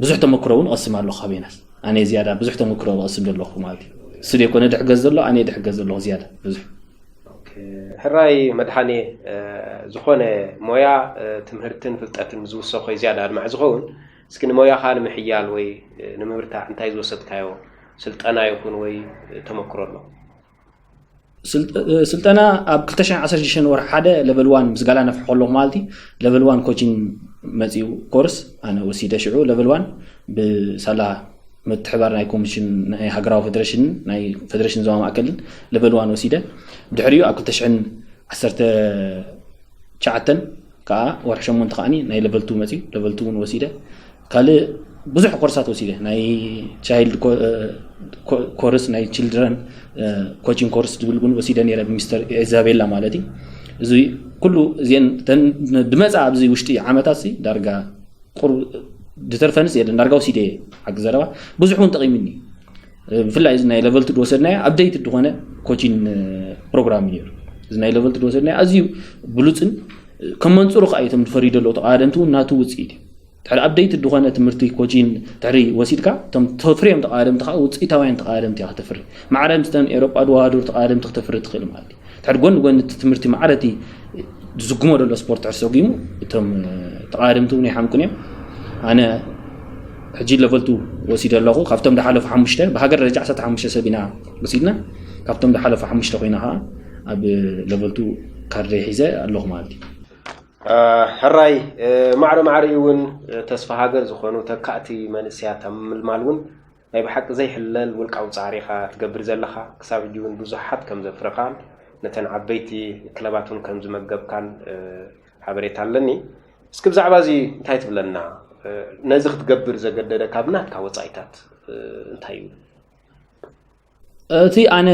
ብዙሕ ተመክሮ እውን እቐስም ኣለኹ ካብ የናስ። ኣነ ዝያዳ ብዙሕ ተመክሮ እቐስም ዘለኹ ማለት እዩ። እሱ ዘይኮነ ድሕገዝ ዘሎ፣ ኣነ ድሕገዝ ዘለኹ ዝያዳ ብዙሕ። ኦኬ፣ ሕራይ መድሓኔ፣ እ፣ ዝኾነ ሞያ፣ እ፣ ትምህርትን ፍልጠትን ዝውሰኾ እዩ ዝያዳ ኣድማዒ ዝኸውን። እስኪ ንሞያኻ ንምሕያል ወይ፣ እ፣ ንምብርታዕ እንታይ ዝወሰድካዮ ስልጠና ይኹን ወይ፣ እ፣ ተመክሮ ኣሎ? ስልጠ-፣ ስልጠና ኣብ ክልተ ሽሕን ዓሰርተ ሽዱሽተን ወርሒ ሓደ ለቨል ዋን ምስ ጋላ ነፍሒ ከለኹ ማለት እዩ። ለቨል ዋን ኮቺን መፂኡ ኮርስ ኣነ ወሲደ። ሽዑ ለቨል ዋን ብሳላ ምትሕባር ናይ ኮሚሽን ናይ ሃገራዊ ፌደሬሽንን ናይ ፌደሬሽን ዞባ ማእከልን ለቨል ዋን ወሲደ። ድሕሪኡ ኣብ ክልተ ሽሕን ዓሰርተ ትሽዓተን ከዓ ወርሒ ሸሞንተ ከዓኒ ናይ ለቨል ቱ መፂኡ፣ ለቨል ቱ እውን ወሲደ። ካልእ ብዙሕ ኮርሳት ወሲደ። ናይ ቻይልድ ኮ-፣ ኮ-፣ ኮርስ፣ ናይ ችልድረን፣ እ፣ ኮቺንግ ኮርስ ዝብል እውን ወሲደ ነይረ፣ ብሚስተር ኢዛቤላ ማለት እዩ። እዚ ኩሉ እዚአን ተን-፣ ድመፃ ኣብዚ ውሽጢ ዓመታት ሲ ዳርጋ ቁር-፣ ድተርፈንስ የለን፣ ዳርጋ ወሲደ እየ። ሓቂ ዘረባ ብዙሕ እውን ጠቒሙኒ። ብፍላይ እዚ ናይ ለቨል ቱ ዝወሰድናዮ ኣፕደይትድ ዝኾነ ኮቺን ፕሮግራም እዩ ነይሩ። እዚ ናይ ለቨል ቱ ዝወሰድናዮ ኣዝዩ ብሉፅን ከም መንፅሩ ከዓ እቶም ዝፈርዩ ዘለዉ ተቓደምቲ እውን ናቱ ውፅኢት እዩ። ድሕሪ ኣፕደይትድ ዝኾነ ትምህርቲ ኮቺን ድሕሪ ወሲድካ፣ እቶም ተፍርዮም ተቓደምቲ ከዓ ውፅኢታውያን ተቓደምቲ ኢኻ ተፍሪ። ማዕረ ምስተን ኤሮጳ ዝወዳደሩ ተቓደምቲ ክተፍሪ ትኽእል ማለት እዩ። ድሕሪ ጎኒ ጎኒ እቲ ትምህርቲ ማዕረ እቲ ዝጉሞ ዘሎ ስፖርት ድሕር ሰጉሙ እቶም ተቃደምቲ እውን ይሓምቁን እዮም። ኣነ ሕጂ ለቨልቱ ወሲደ ኣለኹ። ካብቶም ዝሓለፉ ሓሙሽተ ብሃገር ደረጃ ዓሰርተ ሓሙሽተ ሰብ ኢና ወሲድና። ካብቶም ዝሓለፉ ሓሙሽተ ኮይና ከዓ ኣብ ለቨልቱ ካርደይ ሒዘ ኣለኹ ማለት እዩ። ሕራይ ማዕረ ማዕሪኡ እውን ተስፋ ሃገር ዝኾኑ ተካእቲ መንእሰያት ኣብ ምልማል እውን ናይ ብሓቂ ዘይሕለል ውልቃዊ ፃዕሪ ኢኻ ትገብር ዘለኻ። ክሳብ ሕጂ እውን ብዙሓት ከም ዘፍረኻን ነተን ዓበይቲ ክለባት እውን ከም ዝመገብካን ሓበሬታ ኣለኒ። እስኪ ብዛዕባ እዚ እንታይ ትብለና? ነዚ ክትገብር ዘገደደ ካብ ናትካ ወፃኢታት እንታይ እዩ? እቲ ኣነ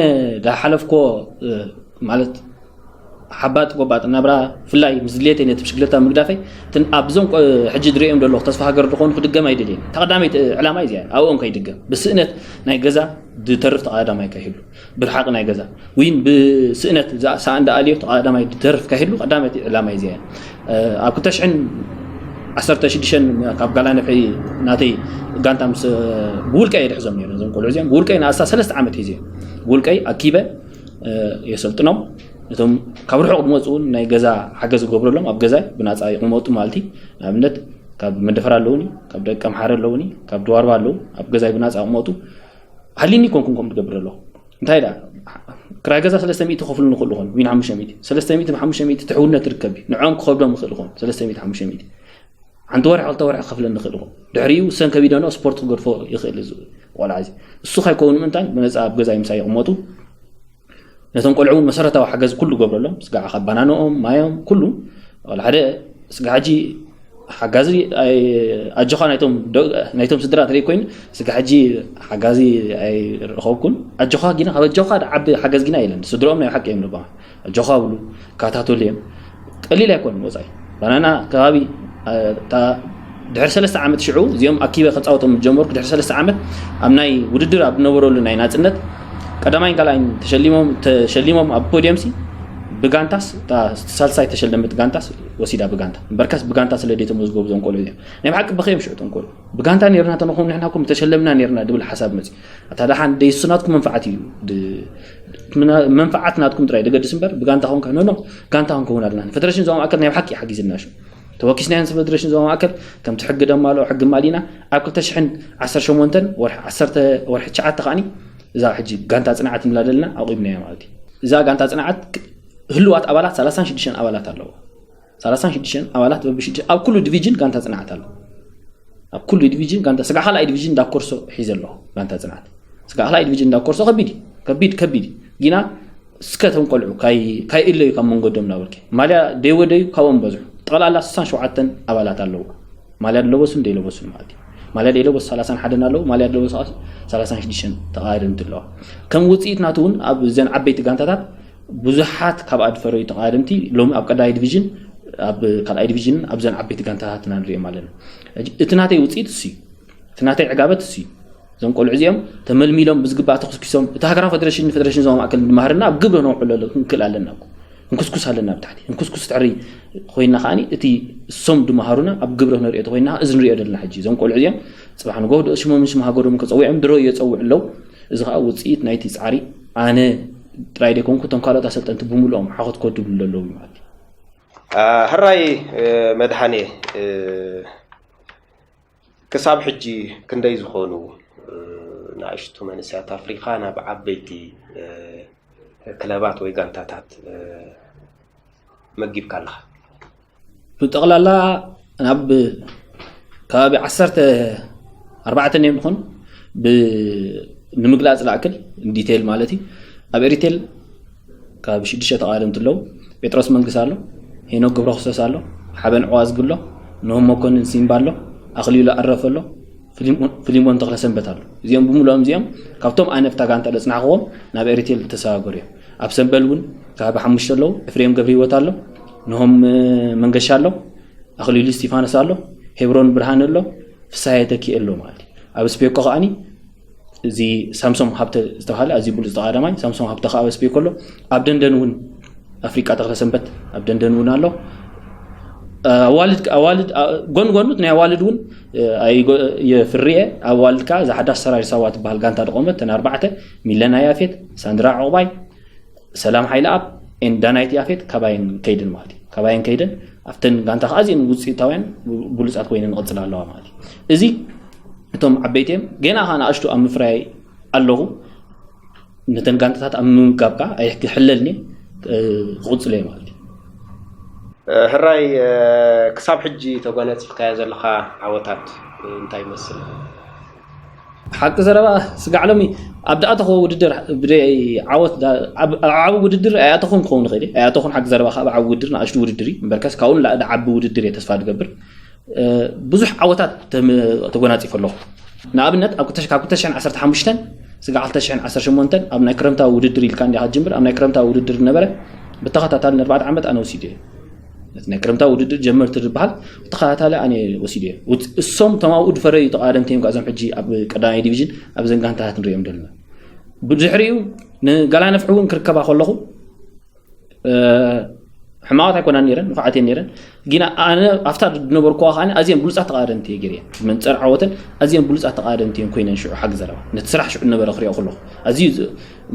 ዳሓለፍኮ ማለት ሓባጥ ጎባጥ ናብራ ፍላይ ምስ ድሌተይ ነቲ ብሽግለታ ምግዳፈይ ኣብዞም ሕጂ ድሪኦም ዘለኹ ተስፋ ሃገር ዝኾኑ ክድገም ኣይደልየን። ተቐዳመይቲ ዕላማ እዚኣ ኣብኦም ከይድገም ብስእነት ናይ ገዛ ድተርፍ ተቐዳዳማይ ከይህሉ ብርሓቂ ናይ ገዛ ዊን ብስእነት ሳእን ደኣልዮ ተቐዳዳማይ ድተርፍ ከይህሉ ቀዳመይቲ ዕላማ እዚኣ ኣብ ክልተ ሽሕን ዓሰርተ ሽዱሽተ ካብ ጋላ ነፍሒ ናተይ ጋንታ ምስ ብውልቀ እየ ድሕዞም ነይረ። እዞም ቆልዑ እዚኦም ብውልቀ ንኣሳ ሰለስተ ዓመት ሒዘ ብውልቀይ ኣኪበ የሰልጥኖም። እቶም ካብ ርሑቕ ዝመፁ እውን ናይ ገዛ ሓገዝ ዝገብረሎም ኣብ ገዛይ ብናፃ ይቕመጡ ማለት እዩ። ንኣብነት ካብ መንደፈራ ኣለውኒ፣ ካብ ደቂ ኣምሓረ ኣለውኒ፣ ካብ ድዋርባ ኣለዉ ኣብ ገዛይ ብናፃ ይቕመጡ። ሃሊኒ ኮንኩን ከም ትገብር ኣለኹ እንታይ ዳ ክራይ ገዛ ሰለስተ ሚእቲ ከፍሉ ንኽእሉ ኾን ዊን ሓሙሽተ ሚእቲ ሰለስተ ሚእቲ ብሓሙሽተ ሚእቲ ትሕውነት ትርከብ እዩ። ንዕኦም ክኸብዶም ይኽእል ኾን ሰለስተ ሚእቲ ሓሙሽተ ሚእቲ ሓንቲ ወርሒ ክልተ ወርሒ ክኸፍለኒ ይኽእል ኾን ድሕሪኡ ሰን ከቢደኖ ስፖርት ክገድፎ ይኽእል እዚ ቆልዓ እዚ እሱ ካይከውን ምእንታን ብነፃ ኣብ ገዛይ ምሳይ ይቕመጡ። ነቶም ቆልዑ እውን መሰረታዊ ሓገዝ ኩሉ ገብረሎም ስጋዕ ካብ ባናንኦም ማዮም ኩሉ ወላ ሓደ ስጋዕ ሕጂ ሓጋዚ ኣጆኻ ናይቶም ስድራ ተለይ ኮይኑ ስጋዕ ሕጂ ሓጋዚ ኣይረኸብኩን ኣጆኻ ጊና ካብ ኣጆኻ ዓቢ ሓገዝ ጊና የለን። ስድሮኦም ናይ ሓቂ እዮም ልባ ኣጆኻ ብሉ ካታተሉ እዮም። ቀሊል ኣይኮን ወፃኢ ባናና ከባቢ ድሕሪ ሰለስተ ዓመት ሽዑ እዚኦም ኣኪበ ከፃወቶም ጀመርኩ ድሕሪ ሰለስተ ዓመት ኣብ ናይ ውድድር ኣብ ዝነበረሉ ናይ ናፅነት ቀዳማይን ካልኣይን ተሸሊሞም ተሸሊሞም ኣብ ፖዲየምሲ ብጋንታስ ሳልሳይ ተሸለመት ጋንታስ ወሲዳ ብጋንታ እምበርካስ ብጋንታ ስለ ደይተመዝገቡ ዞም ቆልዑ እዮም ናይ ብሓቂ በኸዮም ሽዑ ቶም ቆልዑ ብጋንታ ነርና ተነኾም ንሕና ኩም ተሸለምና ነርና ድብል ሓሳብ መፂ ኣታ ደሓን ደይሱ ናትኩም መንፋዓት እዩ መንፋዓት ናትኩም ጥራይ ደገድስ እምበር ብጋንታ ኾንካ ኖኖ ጋንታ ክንከውን ኣለና ፈደረሽን ዞም ኣከል ናይ ብሓቂ ሓጊዝና ሽዑ ተወኪስናዮ ንስፈ ድረሽን ዞባ ማእከል ከምቲ ሕጊ ደማልኦ ሕጊ ማሊና ኣብ ክልተ ሽሕን ዓሰርተ ሸሞንተን ወርሒ ዓሰርተ ወርሒ ትሽዓተ ከዓኒ እዛ ሕጂ ጋንታ ፅንዓት ንብላ ዘለና ኣቑምናያ ማለት እዩ። እዛ ጋንታ ፅንዓት ህልዋት ኣባላት ሰላሳን ሽዱሽተን ኣባላት ኣለዎ። ሰላሳን ሽዱሽተን ኣባላት በብሽዱሽተ ኣብ ኩሉ ዲቪዥን ጋንታ ፅንዓት ኣሎ። ኣብ ኩሉ ዲቪዥን ጋንታ ስጋ ካልኣይ ዲቪዥን እንዳኮርሶ ሒዘ ኣለኹ ጋንታ ፅንዓት ስጋ ካልኣይ ዲቪዥን እንዳኮርሶ ከቢድ እዩ። ከቢድ ከቢድ እዩ። ጊና እስከ እቶም ቆልዑ ካይ ካይእለዩ ካብ መንገዶም እናበልከ ማልያ ደይወደዩ ካብኦም በዝሑ ጠቕላላ ስሳን ሸውዓተን ኣባላት ኣለዎ። ማልያ ድለበሱን ደይለበሱን ማለት እዩ። ማልያ ደይለበሱ ሰላሳን ሓደን ኣለዉ። ማልያ ድለበሱ ከዓ ሰላሳን ሽዱሽተን ተቓደምቲ ኣለዋ። ከም ውፅኢት ናቱ እውን ኣብ ዘን ዓበይቲ ጋንታታት ብዙሓት ካብ ኣድፈረዩ ተቓደምቲ ሎሚ ኣብ ቀዳይ ዲቪዥን ኣብ ካልኣይ ዲቪዥንን ኣብዘን ዓበይቲ ጋንታታት ኢና ንሪኦም ኣለና። ሕጂ እቲ ናተይ ውፅኢት እሱ እዩ። እቲ ናተይ ዕጋበት እሱ እዩ። እዞም ቆልዑ እዚኦም ተመልሚሎም ብዝግባእ ተኹስኪሶም እቲ ሃገራዊ ፈደረሽን ንፈደረሽን ዞባ ማእከል ንድማሃርና ኣብ ግብሪ ነውዕሎ ክንክእል ኣለና እኮ። እንኩስኩስ ኣለና ብታሕቲ እንኩስኩስ ትሕሪ ኮይና ከዓኒ እቲ እሶም ድመሃሩና ኣብ ግብሪ ክነሪኦ ተኮይና እዚ ንሪኦ ዘለና ሕጂ እዞም ቆልዑ እዚኦም ፅባሕ ንጎህ ዶ ሽሞምን ሽም ሃገሮም ከፀዊዖም ድሮ እየፀውዕ ኣለዉ። እዚ ከዓ ውፅኢት ናይቲ ፃዕሪ ኣነ ጥራይ ደይኮንኩ እቶም ካልኦት ኣሰልጠንቲ ብምልኦም ሓኾት ኮድብሉ ኣለዉ ማለት እዩ። ሕራይ መድሃኔ ክሳብ ሕጂ ክንደይ ዝኾኑ ንኣሽቱ መንእሰያት ኣፍሪካ ናብ ዓበይቲ ክለባት ወይ ጋንታታት መጊብካ ኣለኻ? ብጠቕላላ ናብ ከባቢ ዓሰርተ ኣርባዕተ እዮም ዝኾኑ ንምግላፅ ዝኣክል ዲቴይል ማለት እዩ። ኣብ ኤሪቴል ካብ ሽዱሽተ ተቓደምቲ ኣለዉ። ጴጥሮስ መንግስ ኣሎ፣ ሄኖክ ገብረክርስቶስ ኣሎ፣ ሓበን ዕዋዝጊ ኣሎ፣ ኖህ መኮንን ሲምባ ኣሎ፣ ኣኽሊሉ ኣረፈ ኣሎ፣ ፊሊሞን ተኽለሰንበት ኣሎ። እዚኦም ብምልኦም እዚኦም ካብቶም ኣነ ኣብታ ጋንታ ዘፅናሕክዎም ናብ ኤሪቴል ዝተሰጋገሩ እዮም። ኣብ ሰምበል እውን ከባቢ ሓሙሽተ ኣለዉ። ኤፍሬም ገብረህይወት ኣሎ፣ ኖሆም መንገሻ ኣሎ፣ ኣኽሊሉ እስቲፋኖስ ኣሎ፣ ሄብሮን ብርሃነ ኣሎ፣ ፍስሃየ ተኪኤ ኣሎ ማለት እዩ። ኣብ ስፔኮ ከዓኒ እዚ ሳምሶም ሃብተ ዝተባሃለ ኣዝዩ ብሉፅ ተቓዳማይ ሳምሶም ሃብተ ከዓ በስቤ ከሎ ኣብ ደንደን እውን ኣፍሪቃ ተክለሰንበት ኣብ ደንደን እውን ኣሎ። ኣዋልድ ኣዋልድ ጎን ጎኑ ናይ ኣዋልድ እውን የፍርየ ኣዋልድ ከዓ እዛ ሓዳሽ ሰራሪ ሳዋ ትበሃል ጋንታ ዝቆመት ተን ኣርባዕተ ሚለና ያፌት፣ ሳንድራ ዕቑባይ፣ ሰላም ሓይለ ኣብ ኤን ዳናይት ያፌት ካባይን ከይድን ማለት እዩ። ካባየን ከይደን ኣብተን ጋንታ ከዓ ኣዝየን ውፅኢታውያን ብሉፃት ኮይነን ይቕፅላ ኣለዋ ማለት እዩ። እዚ እቶም ዓበይቲ እዮም። ገና ከዓ ንኣሽቱ ኣብ ምፍራይ ኣለኹ። ነተን ጋንታታት ኣብ ምምጋብ ከዓ ኣይክሕለልኒ ክቕፅሎ እየ ማለት እዩ። ሕራይ፣ ክሳብ ሕጂ ተጓናፂፍካዮ ዘለካ ዓወታት እንታይ ይመስል? ሓቂ ዘረባ ስጋዕ ሎሚ ኣብ ደኣተኹ ውድድር ብደይ ዓወት ዓብ ውድድር ኣይኣተኹን ክኸውን ይኽእል። ኣይኣተኹን ሓቂ ዘረባ ካብ ዓብ ውድድር ንኣሽቱ ውድድር እዩ እምበርከስ ካብኡ ንላዕሊ ዓቢ ውድድር እየ ተስፋ ዝገብር። ብዙሕ ዓወታት ተጎናፂፈ ኣለኹ። ንኣብነት ኣብ ክተሽ ካብ ክተሽሕን ዓሰርተ ሓሙሽተን ስጋ ክልተ ሽሕን ዓሰርተ ሸሞንተን ኣብ ናይ ክረምታዊ ውድድር ኢልካ እንዲኻ ትጅምር። ኣብ ናይ ክረምታዊ ውድድር ነበረ ብተኸታታሊ ንኣርባዕተ ዓመት ኣነ ወሲደ እየ። ነቲ ናይ ክረምታዊ ውድድር ጀመርቲ ዝበሃል ብተኸታታሊ ኣነ ወሲደ እየ። ውፅ- እሶም እቶም ኣብኡ ዝፈረዩ ተቓደምቲ እዮም። እዞም ሕጂ ኣብ ቀዳማይ ዲቪዥን ኣብ ዘን ጋንታታት ንሪኦም ዘለና። ብድሕሪኡ ንጋላ ነፍሒ እውን ክርከባ ከለኹ ሕማቓት ኣይኮናን ነይረን፣ ንፉዓት እየን ነይረን። ግና ኣነ ኣብታ ዝነበርኩዋ ከዓ ኣዝየን ብሉፃት ተቓደምቲ እየ ገይረ። ብመንፅር ዓወተን ኣዝየን ብሉፃት ተቓደምቲ እየን ኮይነን ሽዑ ሓቂ ዘረባ ነቲ ስራሕ ሽዑ ነበረ ክሪኦ ከለኹ ኣዝዩ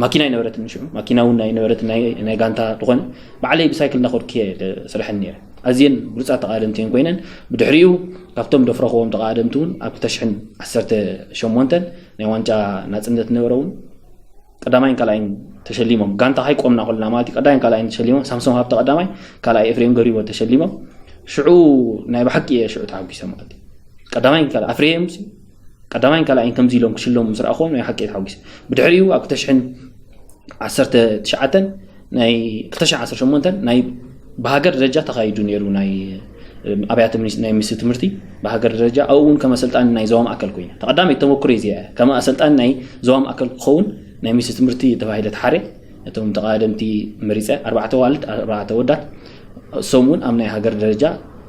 ማኪና ኣይነበረትን ሽዑ ማኪና እውን ኣይነበረትን ናይ ጋንታ ዝኾነ ባዕለይ ብሳይክል እናኸድኩ እየ ስርሐን ነይረ። ኣዝየን ብሉፃት ተቓደምቲ እየን ኮይነን ብድሕሪኡ ካብቶም ደፍረኽዎም ተቓደምቲ እውን ኣብ ክልተ ሽሕን ዓሰርተ ሸሞንተን ናይ ዋንጫ ናፅነት ነበረ እውን ቀዳማይን ካልኣይን ተሸሊሞም። ጋንታ ካይቆምና ከለና ማለት እዩ። ቀዳማይን ካልኣይን ተሸሊሞም። ሳምሶም ሃብተ ቀዳማይ፣ ካልኣይ ኤፍሬም ገሪቦ ተሸሊሞም። ሽዑ ናይ ብሓቂ እየ ሽዑ ተሓጒሰ ማለት እዩ። ቀዳማይን ካልኣይ ኣፍሬም ቀዳማይን ካልኣይን ከምዚ ኢሎም ክሽለሙ ምስ ረኣኹዎም ናይ ብሓቂ እየ ተሓጒሰ። ብድሕሪኡ ኣብ ክልተ ሽሕን ዓሰርተ ትሽዓተን ናይ ክልተ ሽሕን ዓሰርተ ሸሞንተን ናይ ብሃገር ደረጃ ተኻይዱ ነይሩ ናይ ኣብያተ ሚኒስ- ናይ ሚኒስትሪ ትምህርቲ ብሃገር ደረጃ ኣብኡ እውን ከም ኣሰልጣኒ ናይ ዞባ ማእከል ኮይነ ተቐዳመይቲ ተመኩሮ እዚኣ ከም ኣሰልጣኒ ናይ ዞባ ማእከል ክኸውን ናይ ሚኒስትሪ ትምህርቲ ተባሂለ ተሓረ። እቶም ተቓደምቲ መሪፀ ኣርባዕተ ዋልድ ኣርባዕተ ወዳት እሶም እውን ኣብ ናይ ሃገር ደረጃ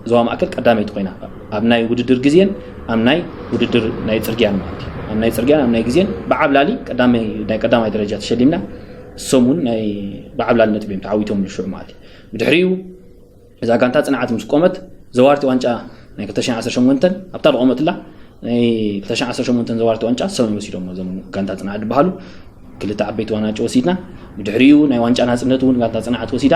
ዞባ ማእከል ቀዳመይቲ ኮይና ኣብ ናይ ውድድር ግዜን ኣብ ናይ ውድድር ናይ ፅርግያን ማለት እዩ። ኣብ ናይ ፅርግያን ኣብ ናይ ግዜን ብዓብላሊ ቀዳማይ ናይ ቀዳማይ ደረጃ ተሸሊምና እሶም እውን ናይ ብዓብላሊ ነጥቢ እዮም ተዓዊቶም ሽዑ ማለት እዩ። ብድሕሪኡ እዛ ጋንታ ፅንዓት ምስ ቆመት ዘዋርቲ ዋንጫ ናይ ክልተ ሽሕን ዓሰርተ ሸሞንተን ኣብታ ዝቆመትላ ናይ ክልተ ሽሕን ዓሰርተ ሸሞንተን ዘዋርቲ ዋንጫ እሶም እዮም ወሲዶሞ እዞም ጋንታ ፅንዓት ዝበሃሉ ክልተ ዓበይቲ ዋናጭ ወሲድና ብድሕሪኡ ናይ ዋንጫ ናፅነት እውን ጋንታ ፅንዓት ወሲዳ።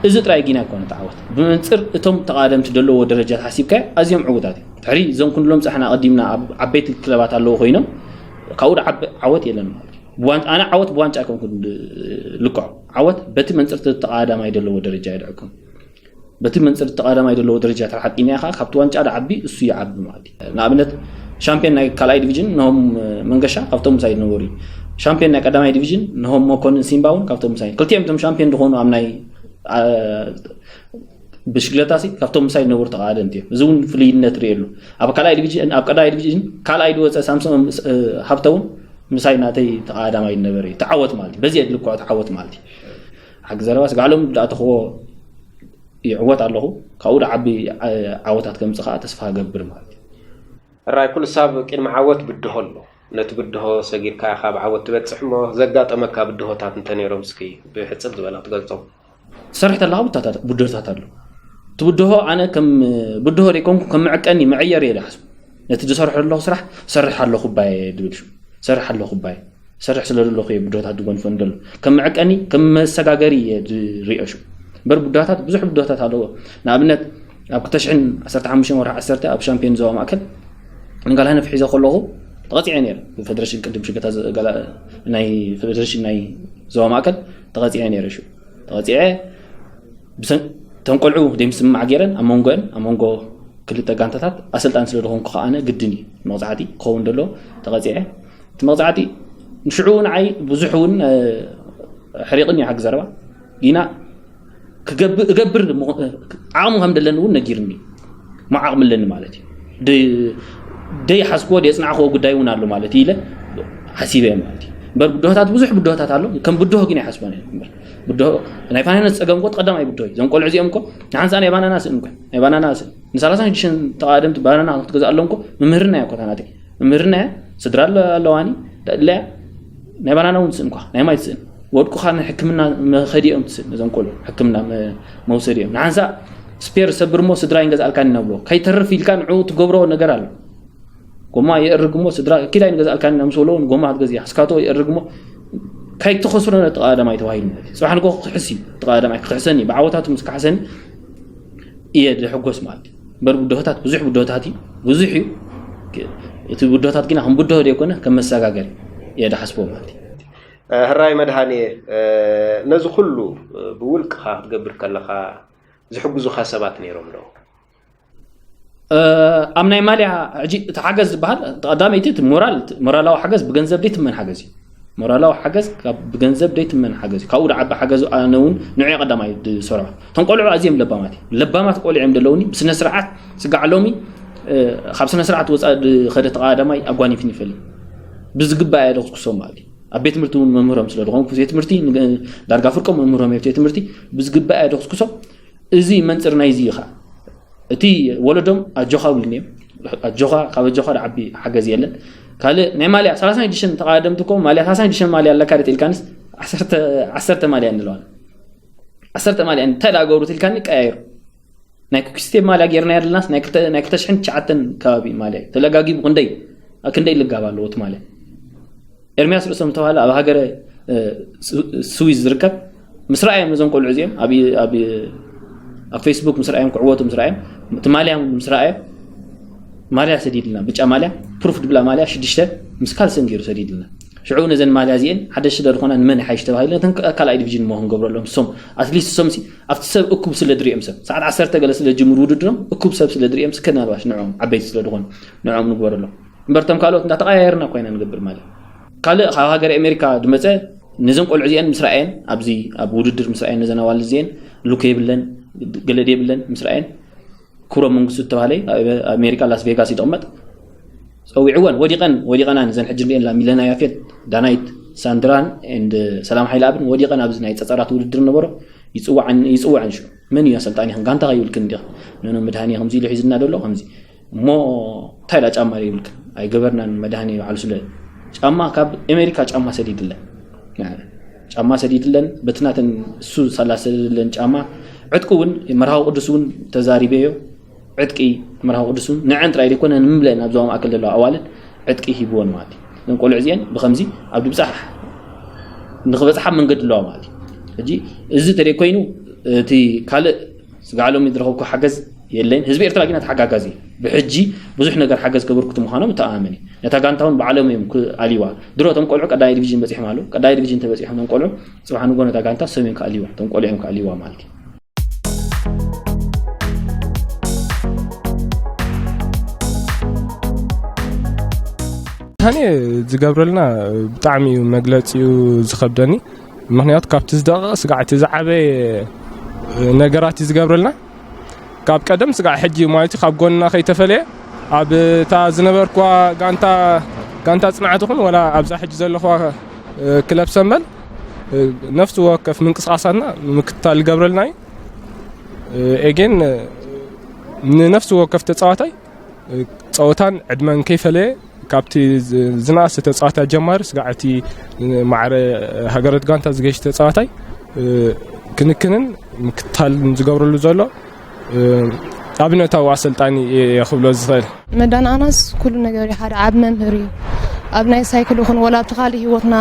እዚ ጥራይ ጊና ኣይኮነ ተዓወት ብመንፅር እቶም ተቓደምቲ ዘለዎ ደረጃ ተሓሲብካ ኣዝዮም ዕውታት እዮም። ድሕሪ እዞም ክንሎም ፀሕና ቀዲምና ኣብ ዓበይቲ ክለባት ኣለዎ ኮይኖም ካብኡ ዓወት የለን ማለት እዩ። ኣነ ዓወት ብዋንጫ ኣይኮንኩን ልክዖ ዓወት በቲ መንፅር ተቓዳማይ ዘለዎ ደረጃ ይድዕኩም በቲ መንፅር ተቓዳማይ ዘለዎ ደረጃ ተሓቂና ኢኻ ካብቲ ዋንጫ ዓቢ እሱ ይዓቢ ማለት እዩ። ንኣብነት ሻምፒዮን ናይ ካልኣይ ዲቪዥን ነሆም መንገሻ ካብቶም ምሳይ ዝነበሩ እዩ። ሻምፒዮን ናይ ቀዳማይ ዲቪዥን ነሆም መኮንን ሲምባ እውን ካብቶም ምሳይ ክልቲኦም እቶም ሻምፒዮን ዝኾኑ ኣብ ናይ ብሽግለታ ሲ ካብቶም ምሳይ ዝነበሩ ተቓደምቲ እዮም። እዚ እውን ፍልይነት ርእየሉ ኣብ ካልኣይ ዲቪዥን ኣብ ቀዳማይ ዲቪዥን ካልኣይ ዝወፀ ሳምሶም ሃብተ እውን ምሳይ ናተይ ተቓዳማይ ዝነበረ እዩ። ተዓወት ማለት እዩ። በዚ የድልክዖ ተዓወት ማለት እዩ። ሓቂ ዘረባ ስጋዕሎም ዝኣተኽዎ ይዕወት ኣለኹ። ካብኡ ዓቢ ዓወታት ከምፅእ ከዓ ተስፋ ገብር ማለት እዩ። ራይ ኩሉ ሳብ ቅድሚ ዓወት ብድሆ ኣሎ። ነቲ ብድሆ ሰጊርካ ኢኻ ኣብ ዓወት ትበፅሕ እሞ ዘጋጠመካ ብድሆታት እንተነይሮም እስኪ ብሕፅር ዝበላ ትገልፆም። ትሰርሕ ተለካ ብድሆታት ኣሎ። እቲ ብድሆ ኣነ ከም ብድሆ ዘይኮንኩ ከም መዕቀኒ መዕየር እየ ዝሓስቡ። ነቲ ዝሰርሖ ዘለኹ ስራሕ ሰርሕ ኣለኹ ባየ ድብል ሽም ሰርሕ ኣለኹ ባየ ሰርሕ ስለ ዘለኹ እየ ብድሆታት ዝጎንፈን ዘሎ። ከም መዕቀኒ ከም መሰጋገሪ እየ ዝሪኦ ሽም እምበር ብድሆታት ብዙሕ ብድሆታት ኣለዎ። ንኣብነት ኣብ ክልተ ሽሕን ዓሰርተ ሓሙሽተን ወርሒ ዓሰርተ ኣብ ሻምፒዮን ዞባ ማእከል ንጋላ ነፍሒ ሒዘ ከለኹ ተቐፂዐ ነይረ። ብፌደሬሽን ቅድም ሽገታ ናይ ፌደሬሽን ናይ ዞባ ማእከል ተቐፂዐ ነይረ። ሽዑ ተቐፂዐ ተንቆልዑ ደይምስምማዕ ገይረን ኣብ መንጎን ኣብ መንጎ ክልተ ጋንታታት ኣሰልጣን ስለ ዝኾንኩ ከዓነ ግድን እዩ መቕፃዕቲ ክኸውን ደሎ ተቐፂዐ። እቲ መቕፃዕቲ ንሽዑ ንዓይ ብዙሕ እውን ሕሪቕን እዩ ሓቂ ዘረባ ግና ክገብር እገብር ዓቕሚ ከም ደለኒ እውን ነጊርኒ። ሞ ዓቕሚ ኣለኒ ማለት እዩ። ደይሓስብዎ ደየፅናዕክዎ ጉዳይ እውን ኣሎ ማለት እዩ ኢለ ሓሲበ ማለት እዩ። እምበር ብድሆታት ብዙሕ ብድሆታት ኣሎ። ከም ብድሆ ግን ኣይሓስቦን እየ። እምበር ብድሆ ናይ ፋይናንስ ፀገም እኮ ቀዳማይ ብድሆ እዩ። እዞም ቆልዑ እዚኦም እኮ ንሓንሳ ናይ ባናና ስእን እኮ ናይ ባናና ስእን ንሰላሳ ሽዱሽተ ተቓደምቲ ባናና ክትገዝኣሎም እኮ ምምህርና እያ እኮ ታናተይ ምምህርና እያ። ስድራ ኣለዋኒ ለያ ናይ ባናና እውን ትስእን እኳ ናይ ማይ ትስእን ወድቁኻ ንሕክምና መኸዲኦም ትስእን እዞም ቆልዑ ሕክምና መውሰዲኦም ንሓንሳ ስፔር ሰብር እሞ ስድራ ይንገዝኣልካኒ ነብሎ ከይተርፍ ኢልካ ንዕኡ ትገብሮ ነገር ኣሎ። ጎማ የእርግ እሞ ስድራ ኪድ ኣይንገዝኣልካኒ ናብ ምስ በለዎ ጎማ ክትገዝእ እያ። እስካቶ የእርግ እሞ ከይትኸስሮ ነቲ ቀዳማይ ተባሂሉ ማለት እዩ። ፅባሕ ንጎ ክሕስ እዩ። እቲ ቀዳማይ ክሕሰኒ ብዓወታቱ ምስ ክሓሰኒ እየ ዝሕጎስ ማለት እዩ። እምበር ብድሆታት ብዙሕ ብድሆታት እዩ፣ ብዙሕ እዩ። ክ- እቲ ብድሆታት ግና ከም ብድሆ ዘይኮነ ከም መሰጋገሪ እየ ዝሓስቦ ማለት እዩ። ሕራይ መድሃኔ፣ ነዚ ኩሉ ብውልቅኻ ክትገብር ከለኻ ዝሕግዙኻ ሰባት ነይሮም ዶ? ኣብ ናይ ማልያ ሕጂ እቲ ሓገዝ ዝበሃል ቀዳመይቲ እቲ ሞራል፣ ሞራላዊ ሓገዝ ብገንዘብ ዘይትመን ሓገዝ እዩ። ሞራላዊ ሓገዝ ካብ ብገንዘብ ዘይትመን ሓገዝ እዩ። ካብኡ ዝዓቢ ሓገዝ ኣነ እውን ንዑ ቀዳማይ ዝሰርሖ። እቶም ቆልዑ ኣዝዮም ለባማት እዮም። ለባማት ቆልዑ እዮም ዘለውኒ። ብስነ ስርዓት ስጋዕ ሎሚ ካብ ስነ ስርዓት ወፃእ ዝኸደ ተቐዳማይ ኣጓኒፍኒ ይፈልጥ። ብዝግባእ እየ ደኩስኩሶም ማለት እዩ። ኣብ ቤት ትምህርቲ እውን መምህሮም ስለ ዝኾንኩ ቤት ትምህርቲ ዳርጋ ፍርቆም መምህሮም ቤት ትምህርቲ ብዝግባእ እየ ደኩስኩሶም። እዚ መንፅር ናይዚ ኢኻ። እቲ ወለዶም ኣጆኻ ብሉኒ እዮም። ኣጆኻ፣ ካብ ኣጆኻ ዝዓቢ ሓገዝ የለን። ካልእ ናይ ማልያ ሰላሳ ሽዱሽተ ተቐዳደምቲ እኮ ማልያ ሰላሳ ሽዱሽተ ማልያ ኣለካ ደ ኢልካንስ ዓሰርተ ዓሰርተ ማልያ እንለዋን ዓሰርተ ማልያ እንታይ ዳገብሩ ኢልካኒ ቀያይሩ። ናይ ኩኪስቴ ማልያ ጌርና ያለናስ ናይ ክልተ ናይ ክልተ ሽሕን ትሽዓተን ከባቢ ማልያ እዩ። ተለጋጊቡ ክንደይ ክንደይ ልጋብ ኣለዎ እቲ ማልያ። ኤርሚያስ ርእሶም ዝተባህለ ኣብ ሃገረ ስዊዝ ዝርከብ ምስ ረኣዮም ነዞም ቆልዑ እዚኦም ኣብ ኣብ ፌስቡክ ምስ ረኣዮም ክዕወቱ ምስ ረኣዮም ትማልያ ምስ ረኣዮም ማልያ ሰዲድልና ብጫ ማልያ ፕሩፍ ድብላ ማልያ ሽዱሽተ ምስ ካልሰን ገይሩ ሰዲድልና። ሽዑ ነዘን ማልያ እዚአን ሓደ ሽደ ዝኾና ንመን ይሓይሽ ተባሂሉ ነተን ካልኣይ ዲቪዥን ሞ ክንገብረሎም ሶም ኣትሊስት ሶምሲ ኣብቲ ሰብ እኩብ ስለ ድሪኦም ሰብ ሰዓት ዓሰርተ ገለ ስለ ጅምሩ ውድድሮም እኩብ ሰብ ስለ ድሪኦም ስከ ናልባሽ ንዕኦም ዓበይቲ ስለ ዝኾኑ ንዕኦም ንግበረሎም። እምበር እቶም ካልኦት እንዳተቐያየርና ኮይና ንገብር ማለት ካልእ ካብ ሃገር ኣሜሪካ ዝመፀ ነዞም ቆልዑ እዚአን ምስ ረኣየን ኣብዚ ኣብ ውድድር ምስ ረኣየን ነዘን ኣዋልድ እዚአን ሉክ የብለን ገለድ የብለን ምስ ረኣየን ክብሮም መንግስቱ ዝተባህለ ኣሜሪካ ላስ ቬጋስ ይጥቕመጥ ፀዊዕወን ወዲቐን ወዲቐናን እዘን ሕጂ ንሪኤን ሚለና ያፌት ዳናይት ሳንድራን and ሰላም ሓይለ ኣብን ወዲቐን ኣብዚ ናይ ፀፀራት ውድድር ነበሮ ይፅውዐን ይፅውዐን ሽዑ መን እዩ ኣሰልጣኒኽን ጋንታ ከይብልክን እንዲኽን ነኖ መድሃኒ ከምዚ ኢሉ ሒዝና ደሎ ከምዚ እሞ እንታይ ዳ ጫማ ይብልክን ኣይገበርናን መድሃኒ በዓሉ ስለ ጫማ ካብ ኣሜሪካ ጫማ ሰዲድለን ጫማ ሰዲድለን በቲ ናተን እሱ ሳላ ሰደድለን ጫማ ዕጥቂ እውን መርሃዊ ቅዱስ እውን ተዛሪበዮ ዕጥቂ መርሃዊ ቅዱስ እውን ንዐን ጥራይ ዘይኮነ ንምለን ኣብዛ ማእከል ዘለዋ ኣዋልድ ዕጥቂ ሂብዎን ማለት እዩ። እዘን ቆልዑ እዚአን ብከምዚ ኣብ ድብፃሕ ንክበፅሓ መንገዲ ኣለዋ ማለት እዩ። ሕጂ እዚ ተደይ ኮይኑ እቲ ካልእ ስጋዕ ሎሚ ዝረኸብኩ ሓገዝ የለን። ህዝቢ ኤርትራ ግን ተሓጋጋዚ እዩ። ብሕጂ ብዙሕ ነገር ሓገዝ ከበርክቱ ምዃኖም እተኣማመን እዩ። ነታ ጋንታ እውን ባዕሎም እዮም ክኣልይዋ። ድሮ እቶም ቆልዑ ቀዳማይ ዲቪዥን በፂሖም ኣለዉ። ቀዳማይ ዲቪዥን ተበፂሖም እቶም ቆልዑ ፅባሕ ንጎ ነታ ጋንታ ሰም እዮም ክኣልይዋ። እቶም ቆልዑ እዮም ክኣልይዋ ማለት እዩ። ሃኒ ዝገብረልና ብጣዕሚ እዩ መግለፂኡ ዝኸብደኒ። ምክንያቱ ካብቲ ዝደቐቐ ስጋዕ እቲ ዝዓበየ ነገራት እዩ ዝገብረልና። ካብ ቀደም ስጋዕ ሕጂ ማለት እዩ ካብ ጎንና ከይተፈለየ ኣብ እታ ዝነበርኩዋ ጋንታ ጋንታ ፅንዓት ይኹን ወላ ኣብዛ ሕጂ ዘለኹዋ ክለብ ሰመል ነፍሲ ወከፍ ምንቅስቃሳትና ምክትታል ይገብረልና እዩ። ኤጌን ንነፍሲ ወከፍ ተፃዋታይ ፀወታን ዕድመን ከይፈለየ ካብቲ ዝነኣሰ ተፃዋታይ ጀማሪ ስጋዕ እቲ ማዕረ ሃገረት ጋንታ ዝገሽ ተፃዋታይ ክንክንን ምክትታልን ዝገብረሉ ዘሎ ኣብነታዊ ኣሰልጣኒ እየ ክብሎ ዝኽእል። መዳን ኣናስ ኩሉ ነገር እዩ ሓደ ዓብ መምህር እዩ። ኣብ ናይ ሳይክል ይኹን ወላ ኣብቲ ካልእ ህይወትና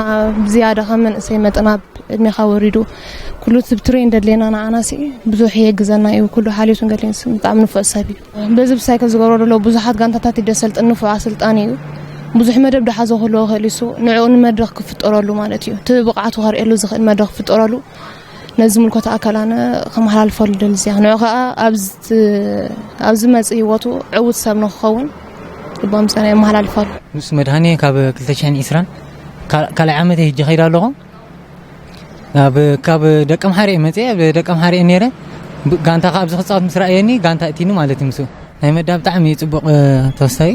ብዝያዳ ከም መንእሰይ መጠን ኣብ ዕድሜኻ ወሪዱ ኩሉ እቲ ብትሬን ደድሌና ንኣናሲ ብዙሕ የግዘና እዩ። ኩሉ ሓልዮትን ገድሌን ብጣዕሚ ንፉዕ ሰብ እዩ። በዚ ብሳይክል ዝገብሮ ዘሎ ብዙሓት ጋንታታት ይደሰልጥን ንፉዕ ኣሰልጣኒ እዩ። ብዙሕ መደብ ድሓዘ ክህልዎ ክእል እሱ ንዕኡ ንመድረኽ ክፍጠረሉ ማለት እዩ። እቲ ብቕዓቱ ከርእየሉ ዝኽእል መድረኽ ክፍጠረሉ ነዚ ዝምልከቶ ኣካል ኣነ ከመሓላልፈሉ ደሊ እዚኣ ንዑ ከዓ ኣብዚ መፅእ ህይወቱ ዕውት ሰብ ንክኸውን ልቦም ፀና የመሓላልፈሉ። ምስ መድሃኔ ካብ ክልተ ሽሕን ዕስራን ካልኣይ ዓመት ሕጂ ከይዳ ኣለኹ። ካብ ደቀምሓረ መፅአ ኣብ ደቀምሓረ ነረ ጋንታ ካብ ዝክፃወት ምስ ረኣየኒ ጋንታ እቲኒ ማለት ምስ ናይ መዳ ብጣዕሚ ፅቡቅ ተወሳዩ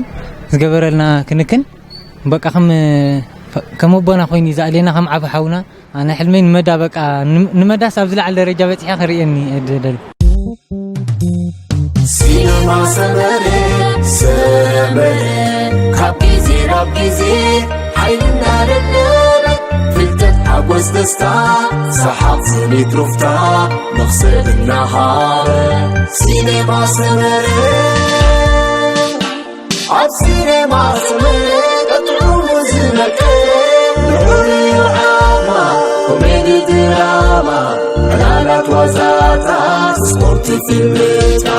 ዝገበረልና ክንክን በቃ ከም ከም ኣቦና ኮይኑ ዝኣልየና ከም ዓብ ሓውና ኣነ ሕልመይ ንመዳ በቃ ንመዳስ ኣብ ዝለዓለ ደረጃ በፂሐ ክርእየኒ ደል ሲነማ ሰመረ ሰመረ ካብ ግዜ ናብ ግዜ ሓይልና ደደበ ፍልጠት ሓጎስ ደስታ ሰሓቕ ስኒት ሩፍታ መኽሰብ እናሃበ ሲነማ ሰመረ ኣብ ሲነማ ሰመረ ቀጥዑ ዝመቀ ንዑ ዓማ ኮሜዲ ድራማ ዕላላት ዋዛታት ስፖርት ፊልምታት